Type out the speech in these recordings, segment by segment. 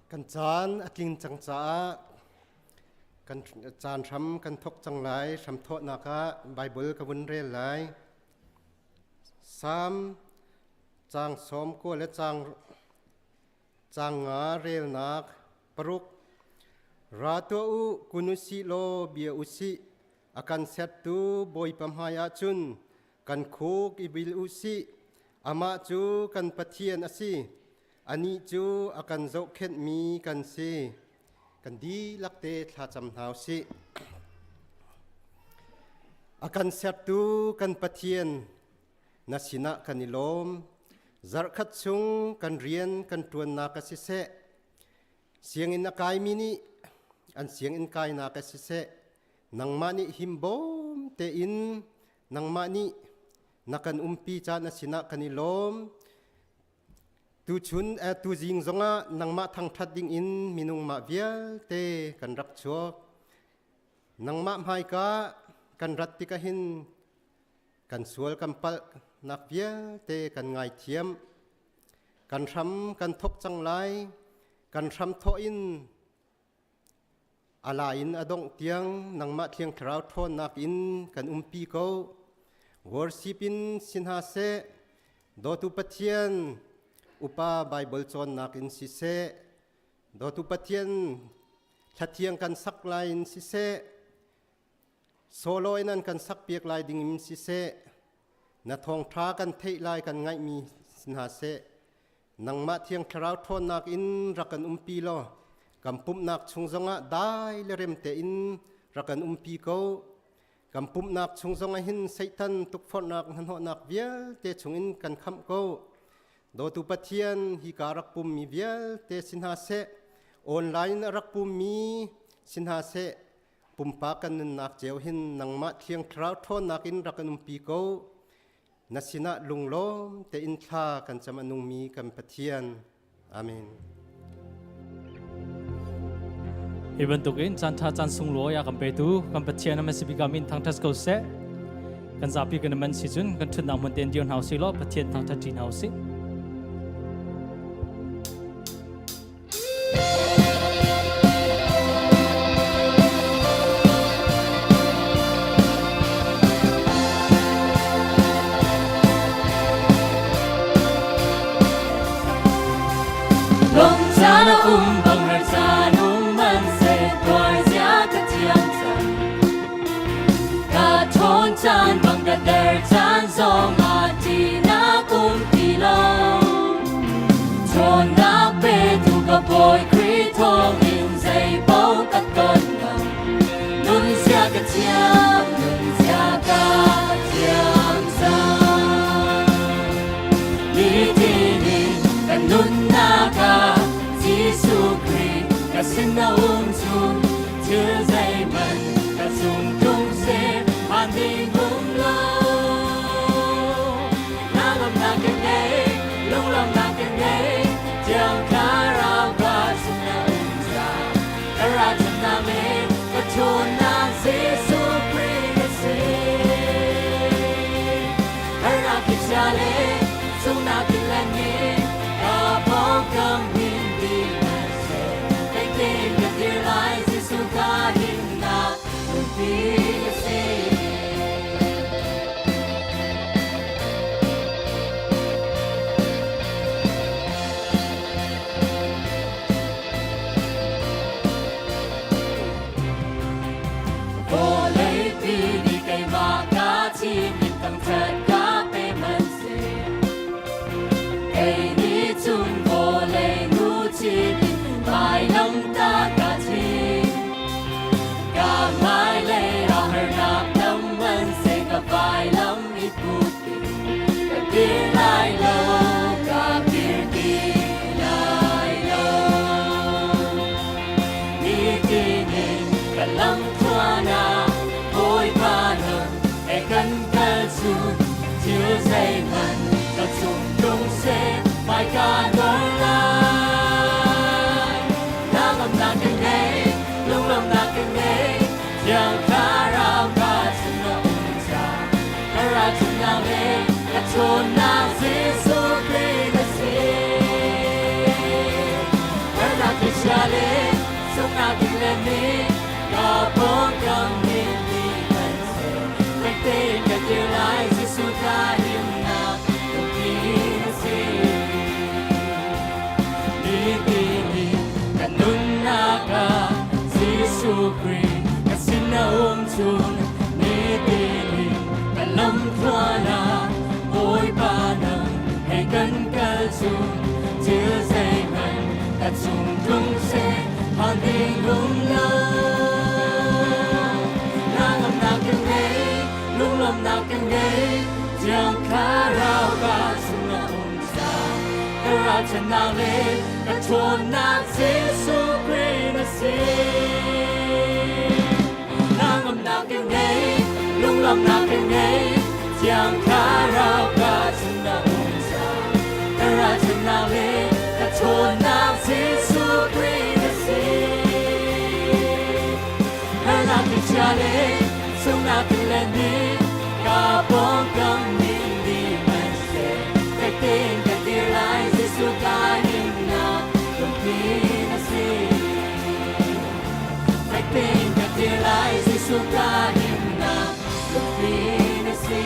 Kan caan a tling cang caah kan caan hram kan thawk cang lai. Hramthawhnak ah Baibal ka vun rel lai. Salm caang 19 le caang 5 relnak 6. Ra tuah u, kun u sih law bia u sih. A kan sertu Bawipa hmaiah cun kan khuk i bil u sih. Amah cu kan Pathian a si. Anih cu a kan zohkhenhmi kan si. Kan dihlak te thlacam hna u sih. A kan sertu kan Pathian, na sinah kan i lawm. Zarhkhat chung kan rian kan ṭuannak a siseh, sianginn a kaimi nih an sianginn kainak a siseh, nangmah nih himbawm tein nangmah nih na kan umpi caan a sinah kan i lawm. Tuchun tuzing zongah nangmah thangṭhat dingin minung mah vialte kan rak chuak. Nangmah hmaika kan rat tikah hin kan sual kan palhnak vialte kan ngaithiam. Kan hram kan thok cang lai. Kan hram thawh in a la in a dongh tiang nangmah Thiang Thlarau ṭhawnnak in kan umpi ko. Worship in si hna seh, dawtu Pathian upa Baibal cawnnak in siseh, dawtu Pathian hlathiang kan sak lai in siseh, solo in an kan sakpiak lai ding in siseh, na thawngṭha kan theih lai kan ngaihmi si hna seh, Nangmah Thiang Thlarau ṭhawnnak in rak kan umpi law kan pumhnak chung zongah dai le rem tein rak kan umpi ko. Kan pumhnak chung zongah hin Satan tukforhnak hnahnawhnak vialte chungin kan khamh ko. Dawtu Pathian, hika rak pummi vialte si hna seh, online a rak pummi si hna seh, pumpak kan nunnak cio hin nangmah Thiang Thlarau ṭhawnnak in rak kan umpi ko. Na sinah lunglawm tein thla kan cam a nungmi kan Pathian. Amen. Hi bantukin caan ṭha caan sunglawi a kan petu kan Pathian a si bik min thangṭhat ko seh. Kan zapi kan man si cun kan ṭhutnak hmun tein dir hna usih law Pathian thangṭhat ṭi hna usih. Chan bang ka der chan zong a ti na kum ti lo. Ṭhawnnak petu ka Bawi Khrih thawngin zeipaoh ka ton ngam. Nunzia ka thiam, nunzia ka thiam cang. Nitin in kan nunnak ah Jesuh Khrih ka sin a um cun thil zeihmanh ka cung tlung seh phan ding um lo. Hnangamnak ka ngei, lunglawmhnak ka ngei, Thiang Thlarau ka chungah um cang. Ka ralchannak le ka ṭhawnnak Jesuh Khrih a si. Harnak ki chia le sunghnak ki len in ka pawngkam hin ti nan si. Fek tein ka dir lai, Jesuh ka himnak nunpi a si. Vawleipi nih keimah ka thim in thangṭhat ka pe hmanhseh. Kei nih cun vawlei nu chin in vailamtah ka thim. Ka hmailei ah harnak tam hmanhseh ka vailam i put in ka kir lai lo, ka kir ti lai lo. Nitin in ka lamthluan ah Bawipa nang he kan kal cun thil zeihmanh ka chung tlung seh hmaika dor lai. Hnangamnak ka ngei, lunglawmhnak ka ngei, Thiang Thlarau ka chungah um cang. Ka ralchannak le ka ṭhawnnak Jesuh Khrih na si. Harnak thlichia Jesuh Khrih ka sin a um chung nitin in ka lam thluan ah Bawipa nang he kan kal chung thil zeihmanh ka chung tlung seh phan ding um lo. Hnangamnak ka ngei, lunglawmhnak ka ngei, Thiang Thlarau ka chung a um caah ka ralchannak le ka ṭhawnnak Jesuh Khrih na si. Hnangamnak ka ngei, lunglawmhnak ka ngei, Thiang Thlarau ka chung a um caah ka ralchannak le ka ṭhawnnak Jesuh Khrih na si. Harnak ka chia le sungnak ka len nih ka pawngkam ning di hmanhseh fek tein ka dir lai Jesuh ka himnak lungpi na si. Fek tein ka dir lai Jesuh ka himnak lungpi na si.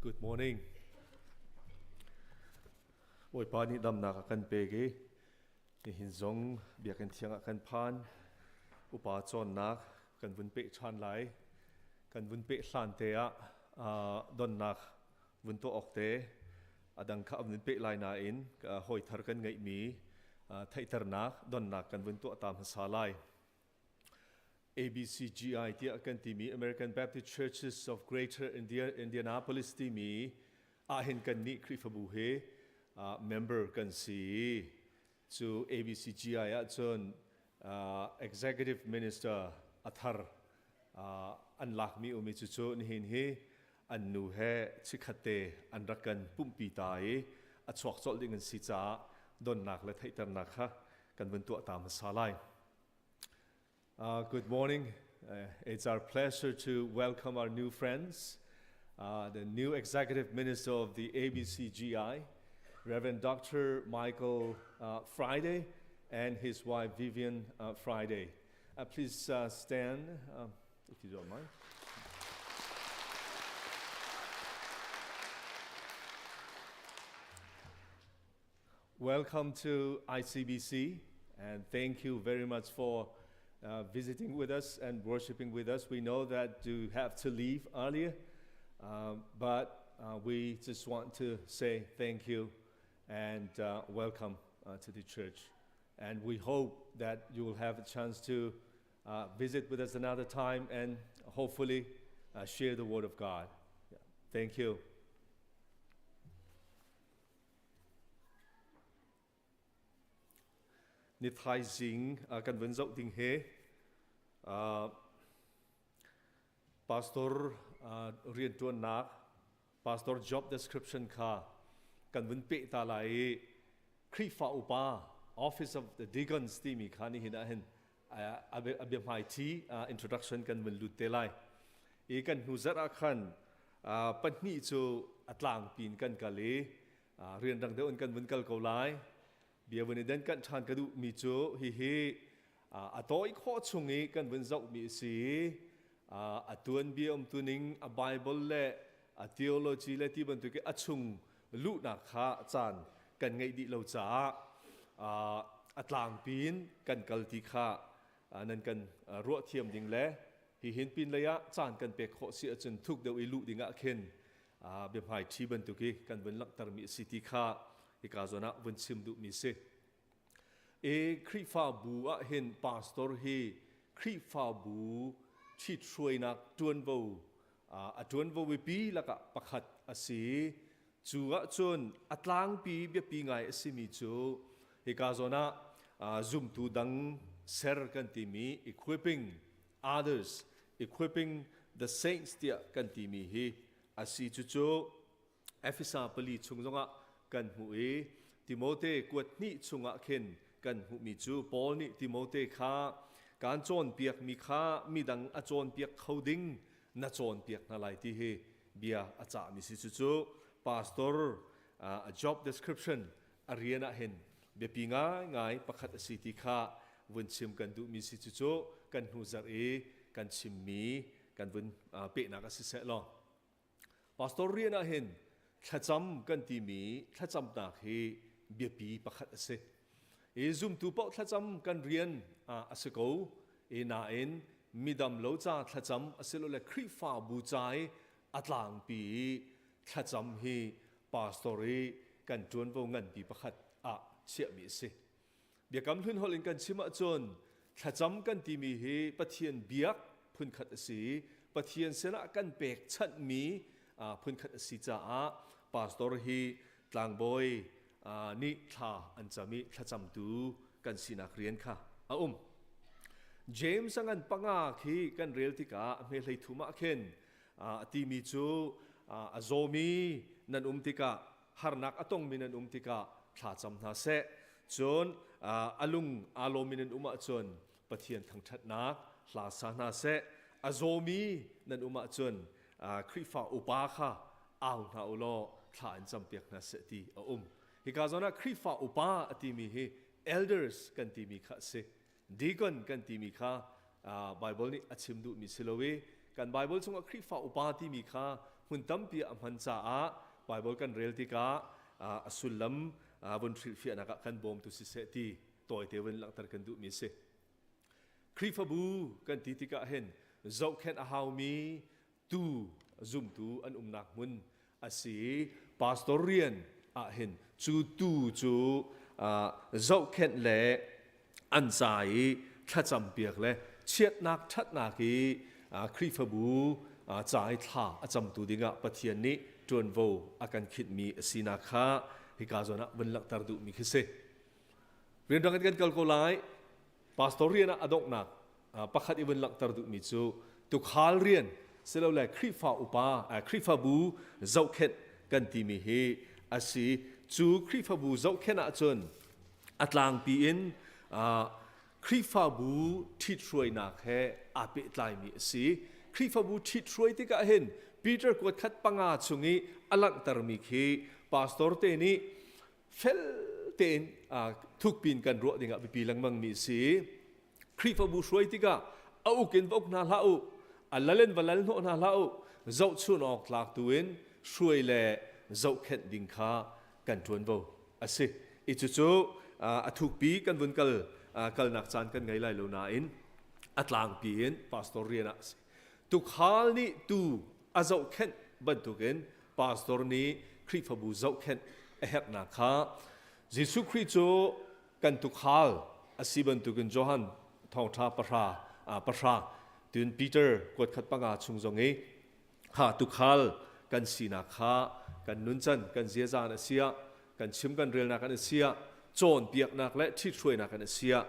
Good morning. Bawipa nih damnak a kan pek i nihin zong biakinn thiang ah kan phan. Upa cawnnak kan vun peh ṭhan lai. Kan vun peh hlan te ah donnak vun tuah awk te a dang kha vun peh lai nain hawi thar kan ngeihmi theihternak donnak kan vun tuah ta hmasa lai. ABCGI tiah kan timi American Baptist Churches of Greater Indianapolis timi ahhin kan nih Khrihfabu he member kan si. Cu ABCGI ahcun executive minister a thar an lakmi umi cucu nihin hi an nu he chikhatte an rak kan pumhpi ta i a chuak colh ding an si caah donnak le theihternak kha kan vun tuah ta hmasa lai. Good morning. It's our pleasure to welcome our new friends, the new executive minister of the ABCGI, Reverend Dr. Michael Friday, and his wife Vivian Friday. Please stand if you don't mind. Welcome to ICBC, and thank you very much for visiting with us and worshiping with us. We know that you have to leave earlier, but we just want to say thank you and welcome to the church. And we hope that you will have a chance to visit with us another time and hopefully share the Word of God. Yeah. Thank you. Ni thaizing kan vun zoh ding he pastor rianṭuannak pastor job description kha kan vun peh ta lai i Khrihfa upa Office of the Deacons timi kha nihin ah hin a biahmaiṭhi introduction kan vun lut te lai. I kan hnu zarh ah khan pahnih cu a tlangpi in kan kal i rianrang deuh in kan vun kal ko lai. Bia vun i den kanh ṭhan ka duhmi cu hihi a tawi khawh chung i kan vun zohmi a si i a tuanbia umtuning a Bible le a theology le ti bantuk i a chung luhnak kha caan kan ngeih dih lo caah a tlangpi in kan kal ti kha nan kan ruah thiam ding le hihin pin lei ah caan kan pek khawh si ahcun thuk deuh i luh ding ah khin biahmai ṭhi bantuk i kan vun langhtermi a si ti kha hika zawn ah vun chim duhmi si. E Khrihfabu ah hin pastor hi Khrihfabu ṭhithruainak ṭuanvo a ṭuanvo biapi lakah pakhat a si. Cu ahcun a tlangpi biapi ngai a simi cu hika zawn ah zumtu dang ser kan timi equipping others, equipping the saints tiah kan timi hi a si. Cucu Efesa pali chung zongah kan hmuh i Timote kuat hnih chungah khin kan hmuhmi cu Paul nih Timote kha kaan cawnpiakmi kha midang a cawnpiak kho ding na cawnpiak hna lai ti hi bia a cahmi si. Cucu pastor a job description a rian ah hin biapi ngaingai pakhat a si ti kha vun chim kan duhmi si. Cucu kan hnu zarh i kan chimmi kan vun pehnak a si seh law. Pastor rian ah hin thlacam kan timi thlacamnak hi biapi pakhat a si. I zumtu paoh thlacam kan rian a si ko. I nain midam lo ca thlacam asilole Khrihfabu ca i a tlangpi i thlacam hi pastor i kan ṭuanvo nganpi pakhat ah chiahmi a si. Biakam hlun holh in kan chim ahcun thlacam kan timi hi Pathian biak phunkhat a si. Pathian sinah kan pekchanhmi phunkhat a si caah pastor hi tlangbawi nih thla an cam i thlacamtu kan sinak rian kha a um. James a ngan panga khi kan rel tikah a hme hlei thum ah khin a timi cu a zawmi nan um tikah harnak a tongmi nan um tikah thla cam hna seh. Cun a lung aa lawmmi nan um ahcun Pathian thangṭhatnak hla sa hna seh. A zawmi nan um ahcun Khrihfa upa kha au hna u law thla in campiak hna seh ti a um. Hika zawn ah Khrihfa upa a timi hi elders kan timi kha a si. Deacon kan timi kha Bible nih a chim duhmi si lo i kan Bible chungah Khrihfa upa timi kha hmun hmun tampi a hman caah Bible kan rel tikah a sullam vun hrilhfiahnak ah kan bawmtu siseh ti tawite vun langhter kan duhmi si. Khrihfabu kan ti tikah hin zohkhenh a haumi tu zumtu an umnak hmun a si. Pastor rian ah hin cu tu cu zohkhenh le an ca i thlacam piak le chiatnak ṭhatnak i Khrihfabu ca i thla a camtu dingah Pathian nih ṭuanvo a kan khinhmi a sinak kha hika zawn ah vun langhter duhmi khi si. Rianrang in kan kal ko lai. Pastor rian ah a donghnak pakhat i vun langhter duhmi cu tukhal rian silole Khrihfa upa Khrihfabu zohkhenh kan timi hi a si. Cu Khrihfabu zohkhenh ahcun a tlangpi in Khrihfabu ṭhithruainak he aa pehtlaimi a si. Khrihfabu ṭhithruai tikah hin Peter kuat khat panga chung i a langhtermi khi pastor te nih fel tein thukpin kan ruah dingah biapi lengmang mi a si. Khrihfabu hruai tikah a uk in va uk hna hlah u, a lal in va lal hnawh hna hlah u, zohchun awk tlak tu in hruai le zohkhenh ding kha kan ṭuanvo a si. I cucu a thukpi kan vun kal kalnak caan kan ngei lai lo nain a tlangpi in pastor rian ah a si. Tukhal nih tu a zohkhenh bantukin pastor nih Khrihfabu zohkhenh a herhnak kha Jesuh Khrih cu kan tukhal a si bantukin Johan thawngṭha pahra pahra tun Peter kuat khat panga chung zong i kha tukhal kan sinak kha kan nuncan kan ziaza an a siah kan chim kan relnak an a siah cawnpiaknak le ṭhithruainak an a siah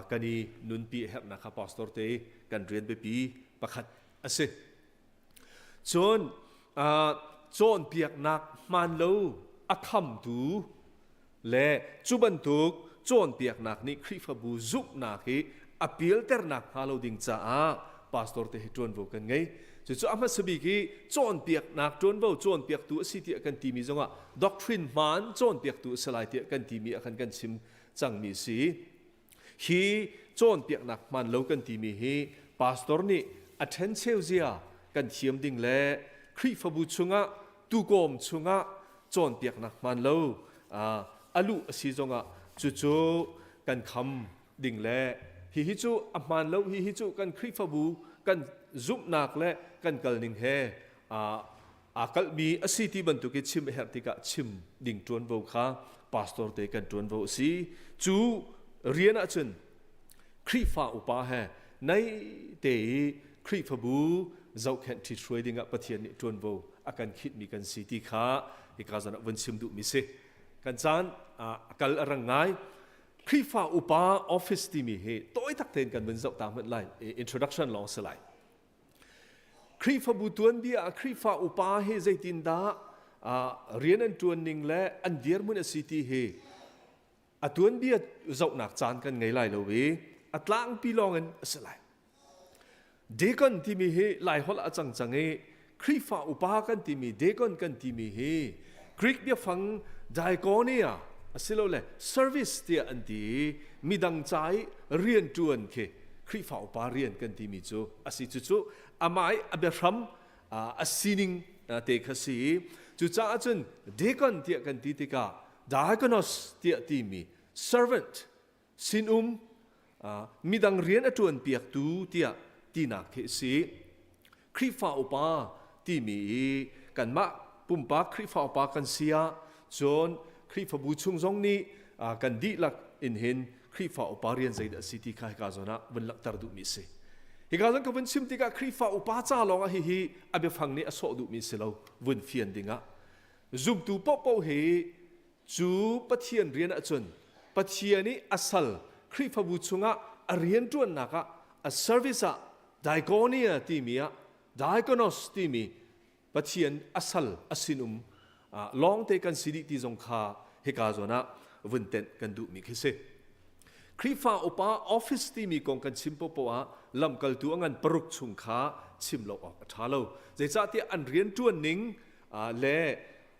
kan i nunpi a herhnak kha pastor te kan rian biapi pakhat a si. Cun cawnpiaknak hmaan lo a khamtu le cu bantuk cawnpiaknak nih Khrihfabu zumhnak hi a pialternak hnga lo ding caah pastor te hi ṭuanvo kan ngei. Cucu a hmasa bik hi cawnpiaknak ṭuanvo cawnpiaktu a si tiah kan timi zongah doctrine hmaan cawnpiaktu a si lai tiah kan timi ah khan kan chim cangmi a si. Hi cawnpiaknak hmaan lo kan timi hi pastor nih a ṭhencheu zia kan thiam ding le Khrihfabu chungah tukawm chungah cawnpiaknak hmaan lo a luh a si zongah cucu kan kham ding le hihi cu a hmaan lo hihi cu kan Khrihfabu kan zumhnak le kan kalning he aa kalhmi a si ti bantuk i chim a herh tikah chim ding ṭuanvo kha pastor te kan ṭuanvo a si. Cu rian ahcun Khrihfa upa he naih te i Khrihfabu zohkhenh ṭhithruai dingah Pathian nih ṭuanvo a kan khitmi kan si ti kha hika zawn ah vun chim duhmi si. Kan caan a kal a rang ngai. Khrihfa upa office timi hi tawi tak tein kan vun zoh ta hmanh lai. Introduction lawng si lai. Khrihfabu tuanbia ah Khrihfa upa hi zeitindah rian an ṭuan ning le an dirhmun a si ti hi a tuanbia zohnak caan kan ngei lai lo i a tlangpi lawngin a si lai. Deacon timi hi Laiholh ah a cang cang i Khrihfa upa kan timi deacon kan timi hi Greek biafang diakonia asilole service tiah an ti i midang ca i rianṭuan khi Khrihfa upa rian kan timi cu a si. Cucu amah i a biahram a sining te kha si i cucaah cun deacon tiah kan ti tikah diakonos tiah timi servant sinum midang rian a ṭuanpiaktu tiah tinak khi a si. Khrihfa upa timi i kanmah pumpak Khrihfa upa kan si ah cun Khrihfabu chung zong nih kan dihlak in hin Khrihfa upa rian zeidah a si ti kha hika zawn ah vun langhter duhmi a si. Hika zawn ka vun chim tikah Khrihfa upa ca lawng ah hihi a biafang nih a sawh duhmi si lo vun fian dingah zumtu paohpaoh hi cu Pathian rian ahcun Pathian i a sal Khrihfabu chungah a rianṭuannak ah a service ah diakonia timi ah diakonos timi Pathian a sal a sinum lawngte kan si dih ti zong kha hika zawn ah vun tenh kan duhmi khi si. Khrihfa upa office timi kong kan chim popoh ah lamkaltu a ngan paruk chung kha chim lo awk a ṭha lo. Zeicahtiah an rian ṭuan ning le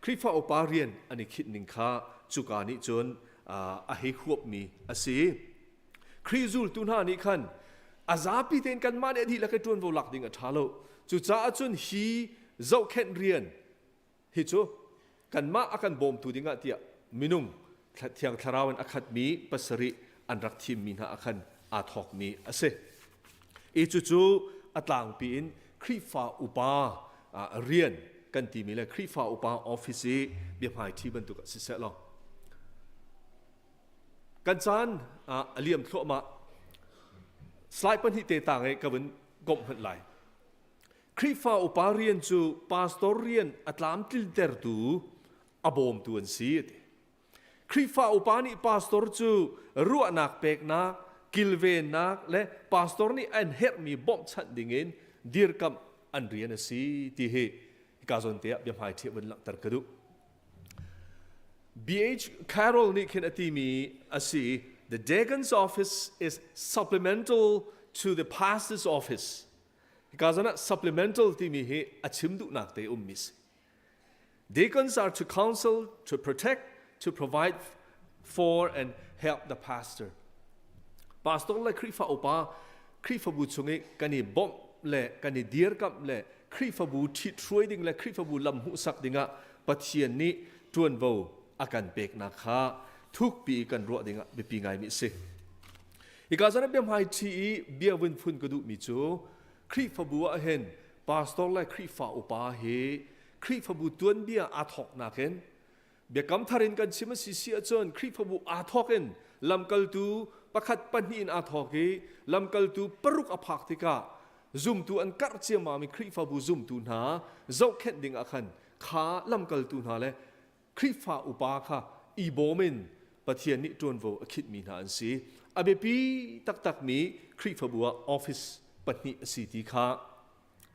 Khrihfa upa rian an i khinh ning kha cuka nih cun a hei huapmi a si. Khrih zultu hna nih khan a zapi tein kanmah nih a dihlak i ṭuanvo lak ding a ṭha lo. Cucaah cun hi zohkhenh rian hi cu kanmah a kan bawmtu dingah tiah minung thiang thlarau in a khatmi pasarih an rak thimmi hna ah khan aa thawkmi a si. I cucu a tlangpi in Khrihfa upa rian kan timi le Khrihfa upa office i biahmaiṭhi bantuk ah siseh law kan caan a liam thluahmah slide pahnih te tang i ka vun komh hmanh lai. Khrihfa upa rian cu pastor rian a tlamtlintertu a bawmtu an si a ti. Khrihfa upa nih pastor cu ruahnak peknak, kilvennak le pastor nih an herhmi bawmhchanh dingin dirkamh an rian a si ti hi hika zawn te ah biahmai ṭhiah vun langhter ka duh. B.H. Carroll nih khin a timi a si The deacon's office is supplemental to the pastor's office. Hika zawn ah supplemental timi hi a chim duhnak te ummi si. Deacons are to counsel, to protect, to provide for and help the pastor. Pastor le Khrihfa upa Khrihfabu chung i kan i bawmh le kan i dirkamh le Khrihfabu ṭhithruai ding le Khrihfabu lam hmuhsak dingah Pathian nih ṭuanvo a kan peknak kha thukpi i kan ruah dingah biapi ngaimi a si. Hika zan ah biahmaiṭhi i bia vun phun ka duhmi cu Khrihfabu ah hin pastor le Khrihfa upa hi Khrihfabu tuanbia aa thawknak in biakam thar in kan chim a si si ahcun Khrihfabu aa thawk in lamkaltu pakhat pahnih in aa thawk i lamkaltu paruk a phak tikah zumtu an karh ciammam i Khrihfabu zumtu hna zohkhenh ding ah khan kha lamkaltu hna le Khrihfa upa kha i bawm in Pathian nih ṭuanvo a khinhmi hna an si. A biapi taktakmi Khrihfabu ah office pahnih a si ti kha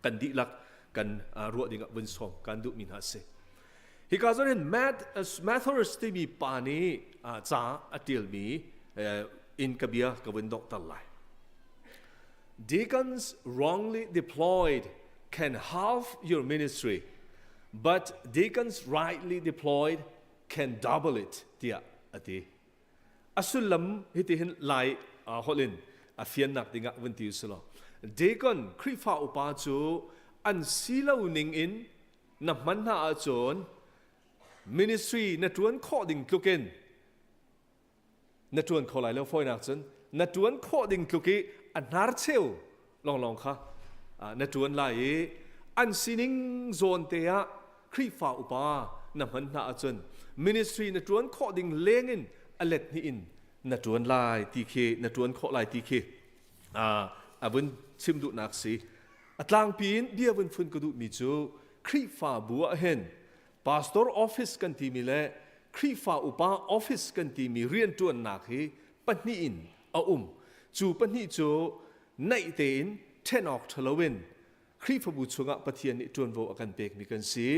kan dihlak kan ruah dingah vun sawm kan duhmi hna a si. Hika zawn hin Mathers timi pa nih ca a ṭialmi in ka bia ka vun donghter lai. Deacons wrongly deployed can halve your ministry, but deacons rightly deployed can double it tiah a ti. A sullam hitihin Lai holh in a fiannak dingah vun ti usulaw deacon Khrihfa upa cu an si lo ning in na hman hna ahcun ministry na ṭuan khawh ding tlukin na ṭuan kho lai lo fawinak cun na ṭuan khawh ding tluk i a hnarcheu lawnglawng kha na ṭuan lai i an sining zawn te ah Khrihfa upa na hman hna ahcun ministry na ṭuan khawh ding leng in a let hnih in na ṭuan lai ti khi na ṭuan khawh lai ti khi a vun chim duhnak si a tlangpi in bia vun phun ka duhmi cu Khrihfabu ah hin Pastor office kan timi le Khrihfa upa office kan timi rianṭuannak hi pahnih in a um. Cu pahnih cu naih tein ṭhen awk ṭha loin Khrihfabu chungah Pathian nih ṭuanvo a kan pekmi kan si.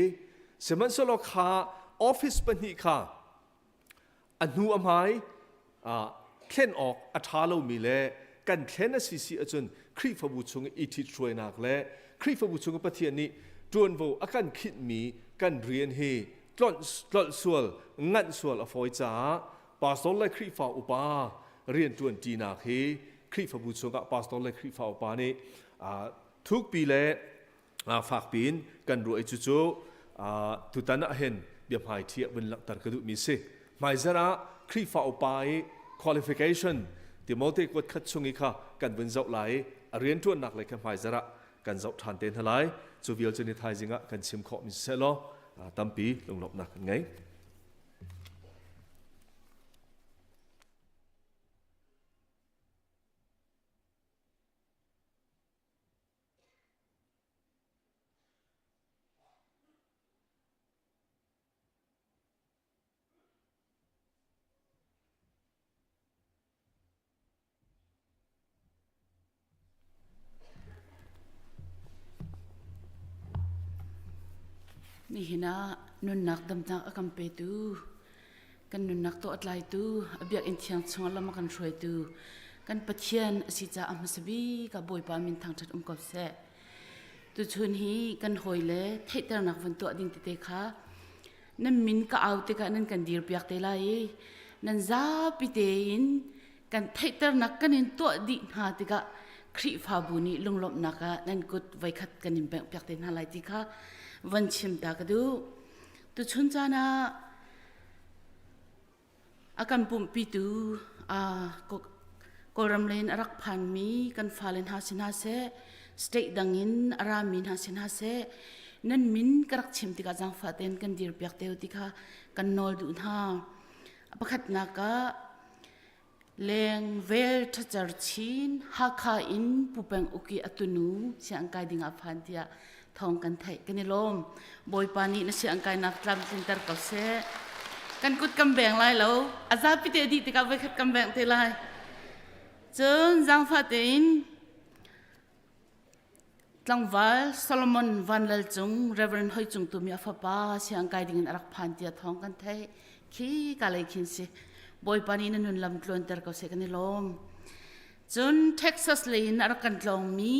Sihmanhsehlaw kha office pahnih kha a hnu a hmai thlen awk a ṭha lomi le kan thlen a si si ahcun Khrihfabu chung i ṭhithruainak le Khrihfabu chung i Pathian nih ṭuanvo a kan khinhmi kan rian hi tlolh sual, nganh sual a fawi caah pastor le Khrihfa upa rianṭuan ṭinak hi Khrihfabu chungah pastor le Khrihfa upa nih thukpi le fakpi in kan ruah i cucu tutan ah hin biahmaiṭhi ah vun langhter ka duhmi si. Hmaizarh ah Khrihfa upa i qualification Timote kuat khat chung i kha kan vun zoh lai i a rianṭuannak lei kha hmaizarh ah kan zoh ṭhan te hna lai. Cu vial cu ni thaizing ah kan chim khawhmi siseh law tampi lunglawmhnak kan ngei. Nihin ah nunnak damnak a kan petu kan nunnak tawh a tlaitu a biakinn thiang chungah lam a kan hruaitu kan Pathian a si caah hmasa bik ah Bawipa min thangṭhat um ko seh. Tuchun hi kan hawile theihternak van tuah ding tete kha nan min ka au tikah nan kan dirpiak te lai i nan zapi tein kan theihternak kan in tuah dih hna tikah Khrihfabu nih lunglawmhnak ah nan kut voikhat kan in benghpiak te hna lai ti kha. van chim ta ka duh. Tuchun caan ah a kan pumhpitu Kawlram lei in a rak phanmi kan fale hna si hna seh, state dang in a rami hna si hna seh, nan min ka rak chim tikah zaangfah tein kan dirpiak te u ti kha kan nawl duh hna. A pakhatnak ah leng vel ṭhacer chin Hakha in Pupeng Uki a tunu sianginn kai ding ah phan tiah thawng kan theih kan i lawm. Bawipa nih na sianginn kainak tlamtlinter ko seh. Kan kut kan beng lai lo. A zapi te dih tikah voikhat kan bengh te lai. Cun zaangfah tein Tlangval Solomon Van Lal Cung, Reverend Hoi Cung Tumi a fapa siang kai ding in a rak phan tiah thawng kan theih. Khi ka lei khin si. Bawipa nih na nun lam tluanter ko seh kan i lawm. Cun Texas lei in a rak kan tlawngmi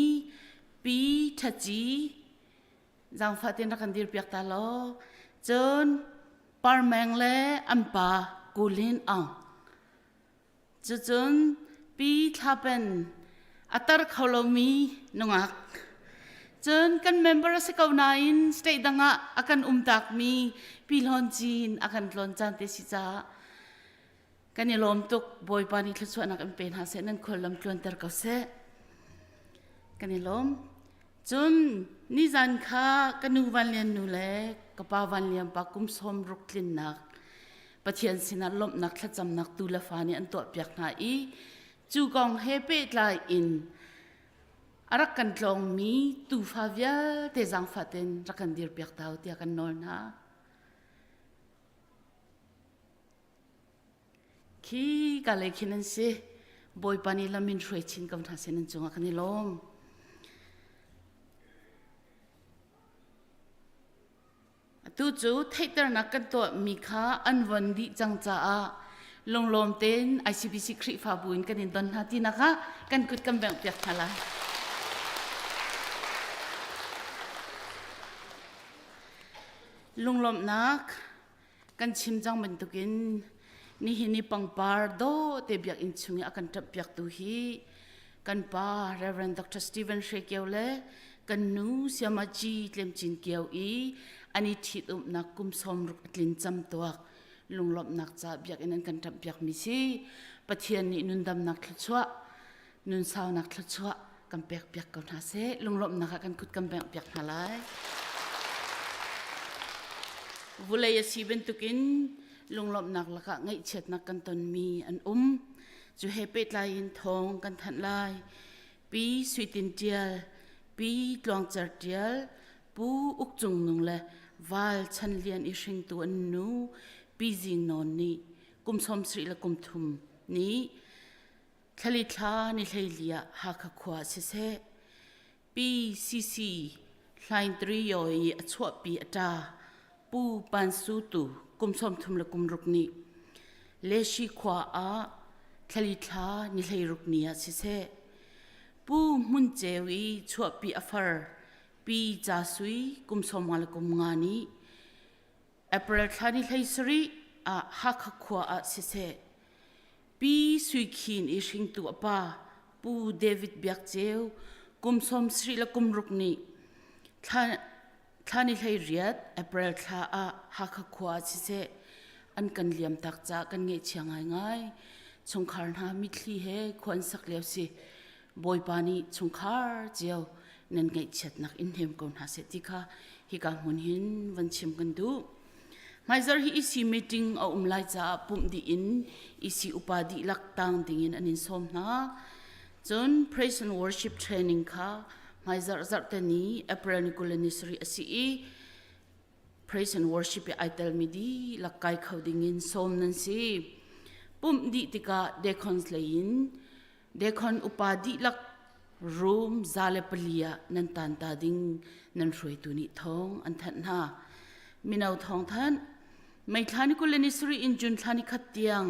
Pi Thaci zaangfah tein rak kan dirpiak ta law. Cun Parmeng le an pa Kulin Aung. Cucun Pi Thla Pen a tar kho lomi nungak. Cun kan member a si ko nain state dang ah a kan umtakmi Pi Hlawn Cin a kan tlawn caan te si caah kan i lawm tuk. Bawipa nih thluachuahnak in pe hna seh, nan khuallam tluanter ko seh. Kan i lawm. Cun nizan kha ka nu Van Lian nu le ka pa Van Lian pa kum 60 tlinnak Pathian sinah lawmhnak thlacamnak tu le fa nih an tuahpiak hna i cu kong he pehtlai in a rak kan tlawngmi tufa vialte zaangfah tein rak kan dirpiak ta u tiah kan nawl hna. Khi ka lei khin an si. Bawipa nih lam in hruai chin ko hna seh nan cungah kan i lawm. Atu cu theihternak kan tuahmi kha an von dih cang caah lunglawm tein ICBC Khrihfabu in kan in don hna tinak ah kan kut kan benghpiak hna lai. Lunglawmhnak kan chim cang bantukin nihin i pangpar dawh te biakinn chung i a kan ṭamhpiaktu hi kan pa Reverend Dr. Stephen Hre Kio le kan nu Siamaci Tlemcin Kio i an i ṭhitumnak kum 60 a tlin cam tuak lunglawmhnak ca biakinn an kan ṭamhpiakmi si Pathian nih nundamnak thluachuah nunsaunak thluachuah kan pekpiak ko hna seh lunglawmhnak ah kan kut kan benghpiak hna lai vulei a si bantukin lunglawmhnak lakah ngaihchiatnak kan tonmi an um Cu he pehtlai in thawng kan thanh lai. Pi Sui Tin Ṭial, Pi Tluang Cer Ṭial, Pu Uk Cung Nung le Val Chan Lian i hringtu an nu Pi Zing Nawn nih kum 70 le kum thum nih thlali thla ni 14 ah Hakha khua siseh PCC Hlaing Trio i a chuahpi a ṭa Pu Pan Su Tu kum 30 le kum ruk nih Leshi khua ah thlali thla ni 16 ni ah siseh Pu Hmun Ceu i chuahpi a far Pi Ca Sui kum 50 le kum nga nih April thla ni 17 ah Hakha khua ah siseh Pi Sui Khin i hringtu a pa Pu David Biak Ceu kum 70 le kum ruk nih thla, thla ni 18 April thla ah Hakha khua ah siseh an kan liam tak caah kan ngaihchia ngaingai. Chungkhar hna mitthli he khua an sak lio si. Bawipa nih chungkhar cio nan ngaihchiatnak in hnem ko hna seh ti kha hika hmun hin van chim kan duh. Hmaizarh hi EC meeting a um lai caah pumh dih in EC upa dihlak tang dingin an in sawm hna. Cun praise and worship training kha hmaizarh zarhte ni April ni 20 le ni sarih a si i praise and worship i ai telmi dihlak kai kho dingin sawm nan si. Pumh dih tikah deacons lei in Dekhon upa dihlak room 104 ah nan tanta ding nan hruaitu nih thawng an thanh hna. Mino thawng thanh May thla ni 23 in June thla ni khat tiang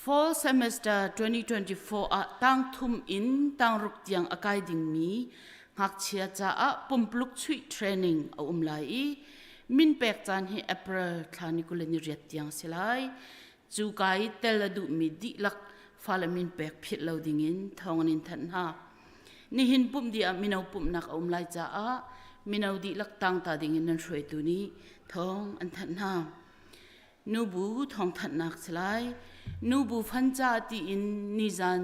fall semester 2024 ah tang thum in tang ruk tiang a kai dingmi ngakchia caah pumpluk chuih training a um lai i min pek caan hi April thla ni 28 tiang si lai. Cu ka i tel a duhmi dihlak fale min pek philh lo dingin thawng an in thanh hna. Nihin pumh dih ah mino pumhnak a um lai caah mino dihlak tangta dingin nan hruaitu nih thawng an thanh hna. Nubu thawngthanhnak si lai. Nubu fanca tiin nizan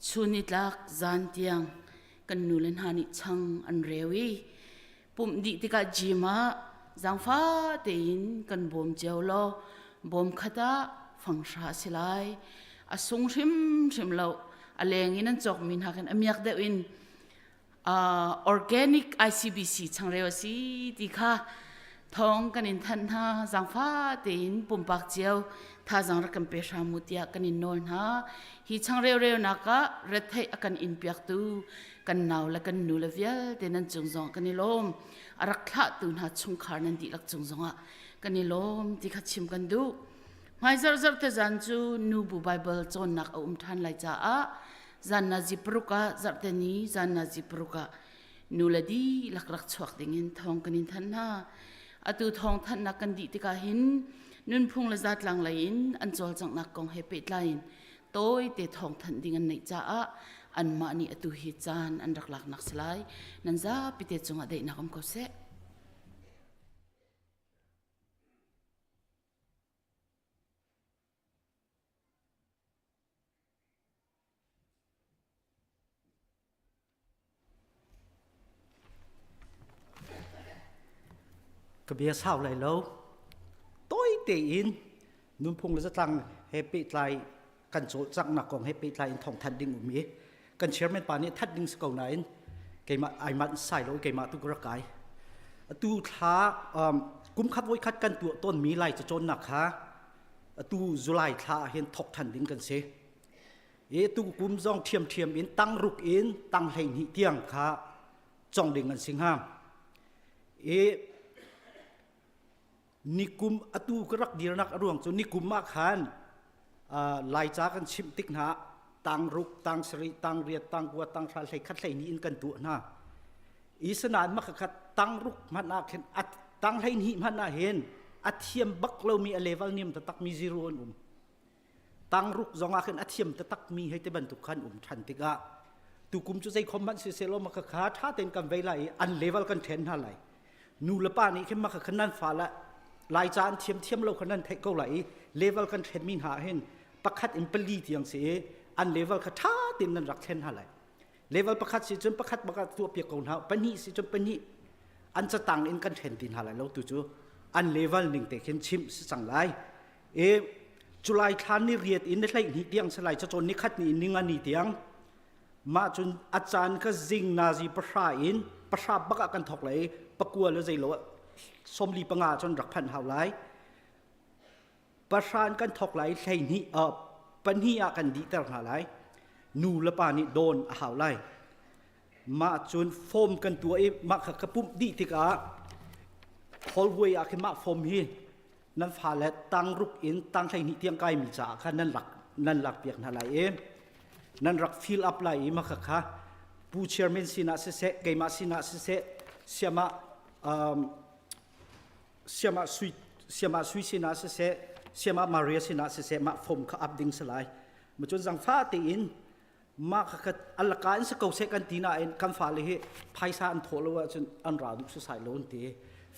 chunitlak zan tiang kan nu le hna nih chang an reu i pumh dih tikah gym ah zaangfa tein kan bawm cio law bawm khat ah fanghra a si lai. A sung hrimhrim lo. A leng in an cawkmi hna khin a miak deuh in organic ICBC changreu a si ti kha thawng kan in thanh hna. Zaangfa tein pumpak cio thazaang rak kan pe hram u tiah kan in nawl hna. Hi changreu reunak ah retheih a kan in piaktu kan nau le kan nu le vialte nan cung zong kan i lawm. A rak thlahtu hna chungkhar nan dihlak cung zongah kan i lawm ti kha chim kan duh. Hmai zarh te zan cu nubu Bible cawnnak a um ṭhan lai caah zan na zi paruk ah zarhte ni zan na zi paruk ah nu le dihlak rak chuak dingin thawng kan in thanh hna. Atu thawng thanhnak kan dih tikah hin nunphung le zatlang lei in an cawlcanghnak kong he pehtlai in tawite thawng thanh ding an neih caah anmah nih atu hi caan an rak laknak si lai. Nan zapi te cungah daihnak um ko seh. Ka bia sau lai lo. Tawi tein nunphung le zatlang he pehtlai kan cawlcanghnak kong he pehtlai in thawngthanh ding um i kan chairman pa nih that ding si ko nain keimah ai manh sai lo keimah tu ka rak kai. Atu thla kum khat voi khat kan tuah tawnmi lai cacawnnak kha atu July thla ah hin thok than ding kan si. I tu kum zong ṭhiamṭhiam in tang ruk in tang 12 tiang kha cong ding an si hnga. I nikum atu ka rak dirnak a ruang cu nikum ah khan Laica kan chimh tik hna tang ruk, tang sarih, tang riat, tang kua, tang hra, hlei khat hlei ni in kan tuah hna. I sanain makha tang ruk hmanh ah khin tang 12 hmanh ah hin a thiam bak lomi a level niam taktak mi zero an um. Tangruk zong ah khin a thiam taktak mi hei te bantuk khan um than tikah tukum cu zei khom hmanh si selaw maka kha tha tein kan vei lai i an level kan then hna lai. Nu le pa nih khin maka khan nan fa la lai ca an thiam thiam lo khan nan theih ko lai i level kan then mi hna hin pakhat in pali tiang si i an level kha tha tein nan rak thlen hna lai. Level pakhat si cun pakhat baka tuah piak ko hna, pahnih si cun pahnih an catang in kan then ti hna lai lo tu cu an level ning te khin chimh si cang lai. E July thla ni riat in ni 12 tiang salai cacawn ni khat ni in ni nga ni tiang mah cun a caan kha zing nazi pahra in pahra bak ah kan thok lai pakua le zeilo 45 cun rak phanh hau lai pahra in kan thok lai 12 pahnih ah kan dihter hna lai nu le pa nih dawn a hau lai mah cun form kan tuah i mah kha ka pumh dih tikah hallway ah khin mah form hi nan fale tangruk in tang 12 tiang kaimi caah khan nan lak nan lak piak hna lai i nan rak fill up lai i maka kha pu chairman sinah siseh keimah sinah siseh siamah um, siamah sui siamah sui sinah siseh siamah maria sinah siseh mah form kha up ding si lai macun zangfa tein mah kha alaka in si ko seh kan ti nain kan fale hi phaisa an thawh lo ahcun an ra duh sasai lo an ti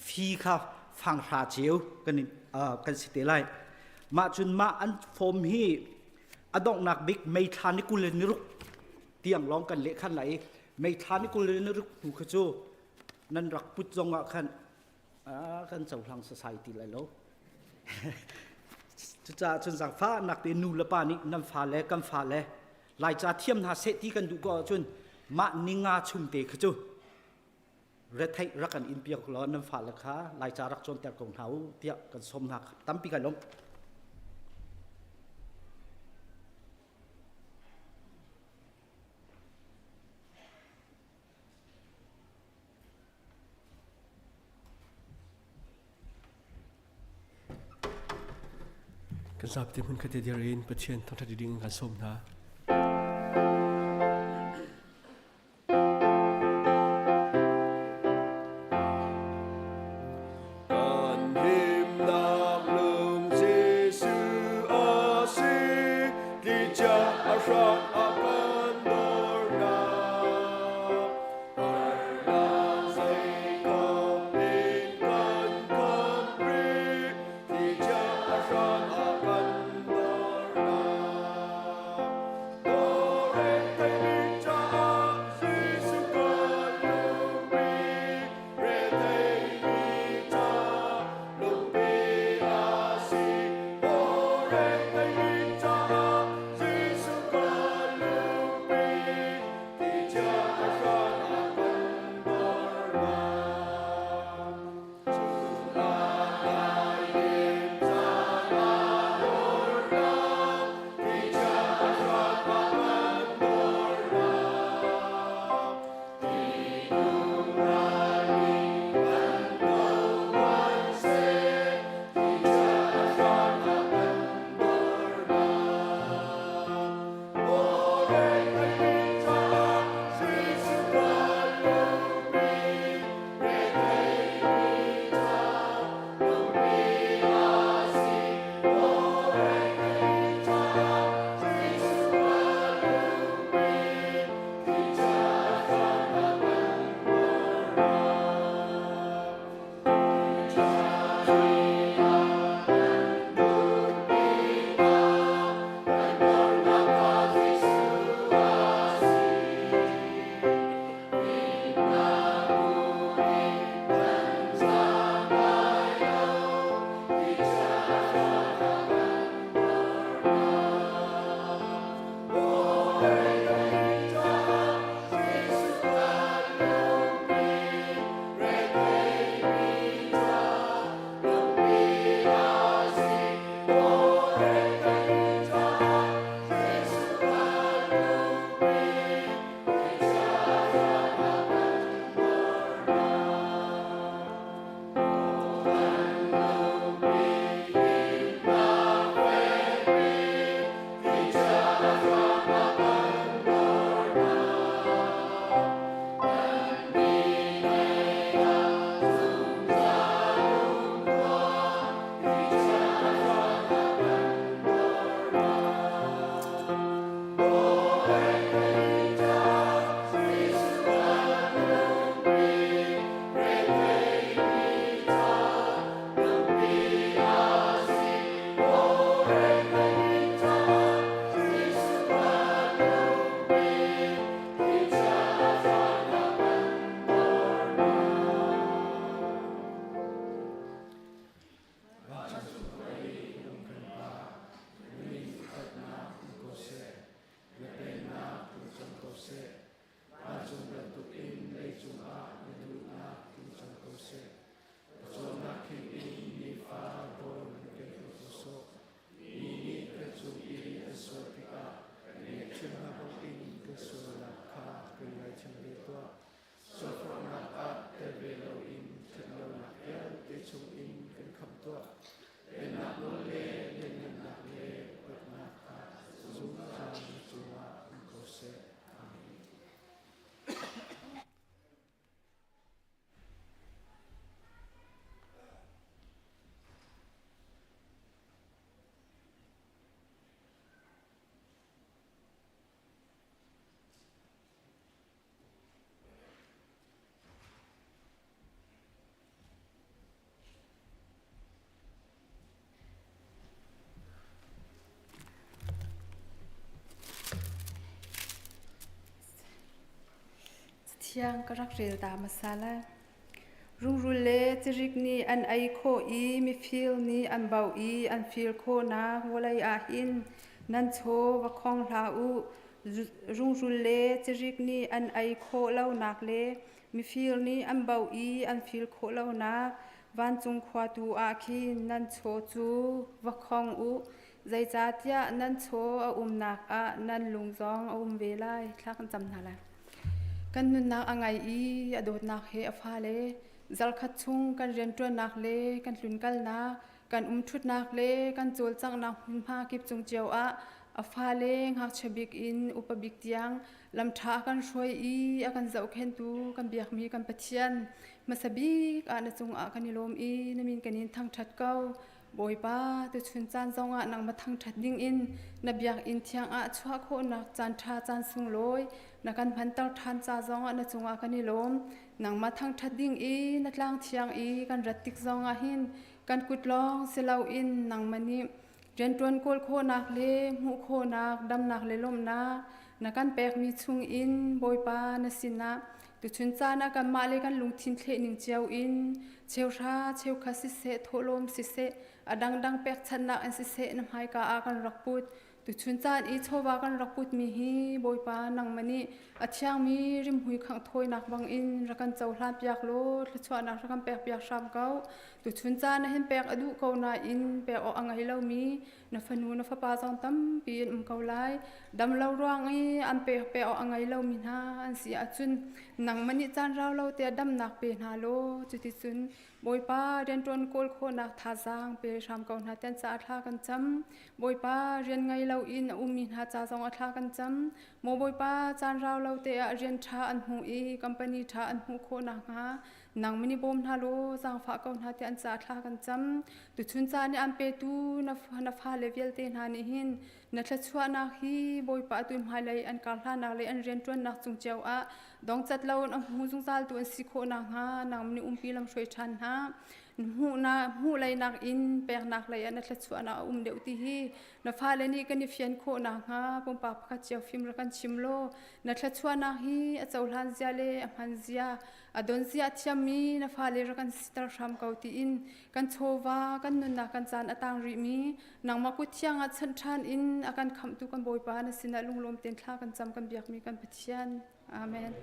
fi kha fang hra ceu kan kan si te lai mah cun mah an form hi a donghnak bik mei thla ni 26 tiang lawng kan leh khan lai i mei thla ni 26 hnu kha cu nan rak put zong ah khan kan cohlang sasai ti lai lo. Cucaah cun zaangfahnak te nu le pa nih nan fale kan fale Laica thiam hna seh ti kan duh ko ahcun mah ninga chung te kha cu retheih rak kan in piak law nan fale kha Laica rak cawnter ko hna u tiah kan sawm hna tampi kan um. Kan zapi hmun khat te dir in Pathian thangṭhat ding kan sawm hna. Kan himnak lung Jesuh a si, tlicia a hrang a kan dornak. Harnak zei tuah. Pennak nawl le lianhngannak le upatnak kha zungzal na cungah um ko seh. Amen. Cathiang ka rak rel ta hmasa lai. Rungrul le cirik nih an ei khawh i mifir nih an bauh i an fir khawhnak vawlei ah hin nan chaw va khong hlah u. Rungrul le cirik nih an ei khawh lonak le mifir nih an bauh i an fir khawh lonak vancung khua tu ah khin nan chaw cu va khong u. Zeicahtiah nan chaw a umnak ah nan lung zong a um ve lai. Thla kan cam hna lai. Kan nunnak a ngai i a dawtnak he a fale zarkhat chung kan rianṭuannak le kan tlunkalnak, kan umṭhutnak le kan cawlcanghnak hmunhma kip cung cio ah a fale ngakchia bik in upa bik tiang lamṭha a kan hruai i a kan zohkhentu kan biakmi kan Pathian hmasa bik ah na cungah kan i lawm i na min kan in thangṭhat ko. Bawipa, tuchun caan zongah nangmah thangṭhat dingin na biakinn thiang ah chuah khawhnak caanṭha caan sunglawi na kan hmanter ṭhan ca zongah na cungah kan i lawm. Nangmah thangṭhat ding i na tlang thiang i kan rat tik zongah hin kan kut lawng si loin nangmah nih rianṭuan kawl khawhnak le hmuh khawhnak, damnak le lawmhnak na kan pekmi chungin Bawipa na sinah tuchun caan ah kanmah le kan lungthin thleh ning cio in cheuhra cheukhat siseh thawhlawm siseh a dangdang pekchanhnak in siseh na hmaika ah kan rak put. Tuchun caan i chawva kan rak putmi hi Bawipa nangmah nih a thiangmi rimhmui khangh thawinak bangin rak kan cohlan piak law thluachuahnak rak kan pek piak hram ko. Tuchun caan ah hin pek a duh ko nain pek awk a ngei lomi na fanu na fapa zong tampi an um ko lai. Dam lo ruang i an pek pek awk a ngei lomi hna an si ahcun nangmah nih caan rau lo te damnak pe hna law cuticun Bawipa rianṭuan kawl khawhnak thazaang pe hram ko hna tian caah thla kan cam. Bawipa rian ngei loin a ummi hna ca zong ah thla kan cam. Maw Bawipa caan rau lo te ah rian ṭha an hmu i company ṭha an hmuh khawh nakhnga nangmah nih bawm hna law zaangfah ko hna tiah an caah thla kan cam. Tuchun caan i an petu na fale vialte hna nih hin na thluachuahnak hi Bawipa atu hmailei an kar hlanak le an rianṭuannak cung cio ah dongcat lo in a hmu zungzaltu an si khawh nakhnga nangmah nih umpi lamhruai ṭhan hna. Hmuh leinak in peknak lei ah na thluachuahnak a um deuh ti hi na fale nih kan i fian khawh nakhnga pumpak pakhat cio fim rak kan chim law na thluachuahnak hi a cohlan zia le a hman zia a don zia a thiammi na fale rak kan siter hram ko tiin kan chawva kan nunnak kan caan a tang rihmi nangmah kut thiang ah chanh ṭhan in a kan khamhtu kan Bawipa na sinah lunglawm tein thla kan cam kan biakmi kan Pathian. Amen.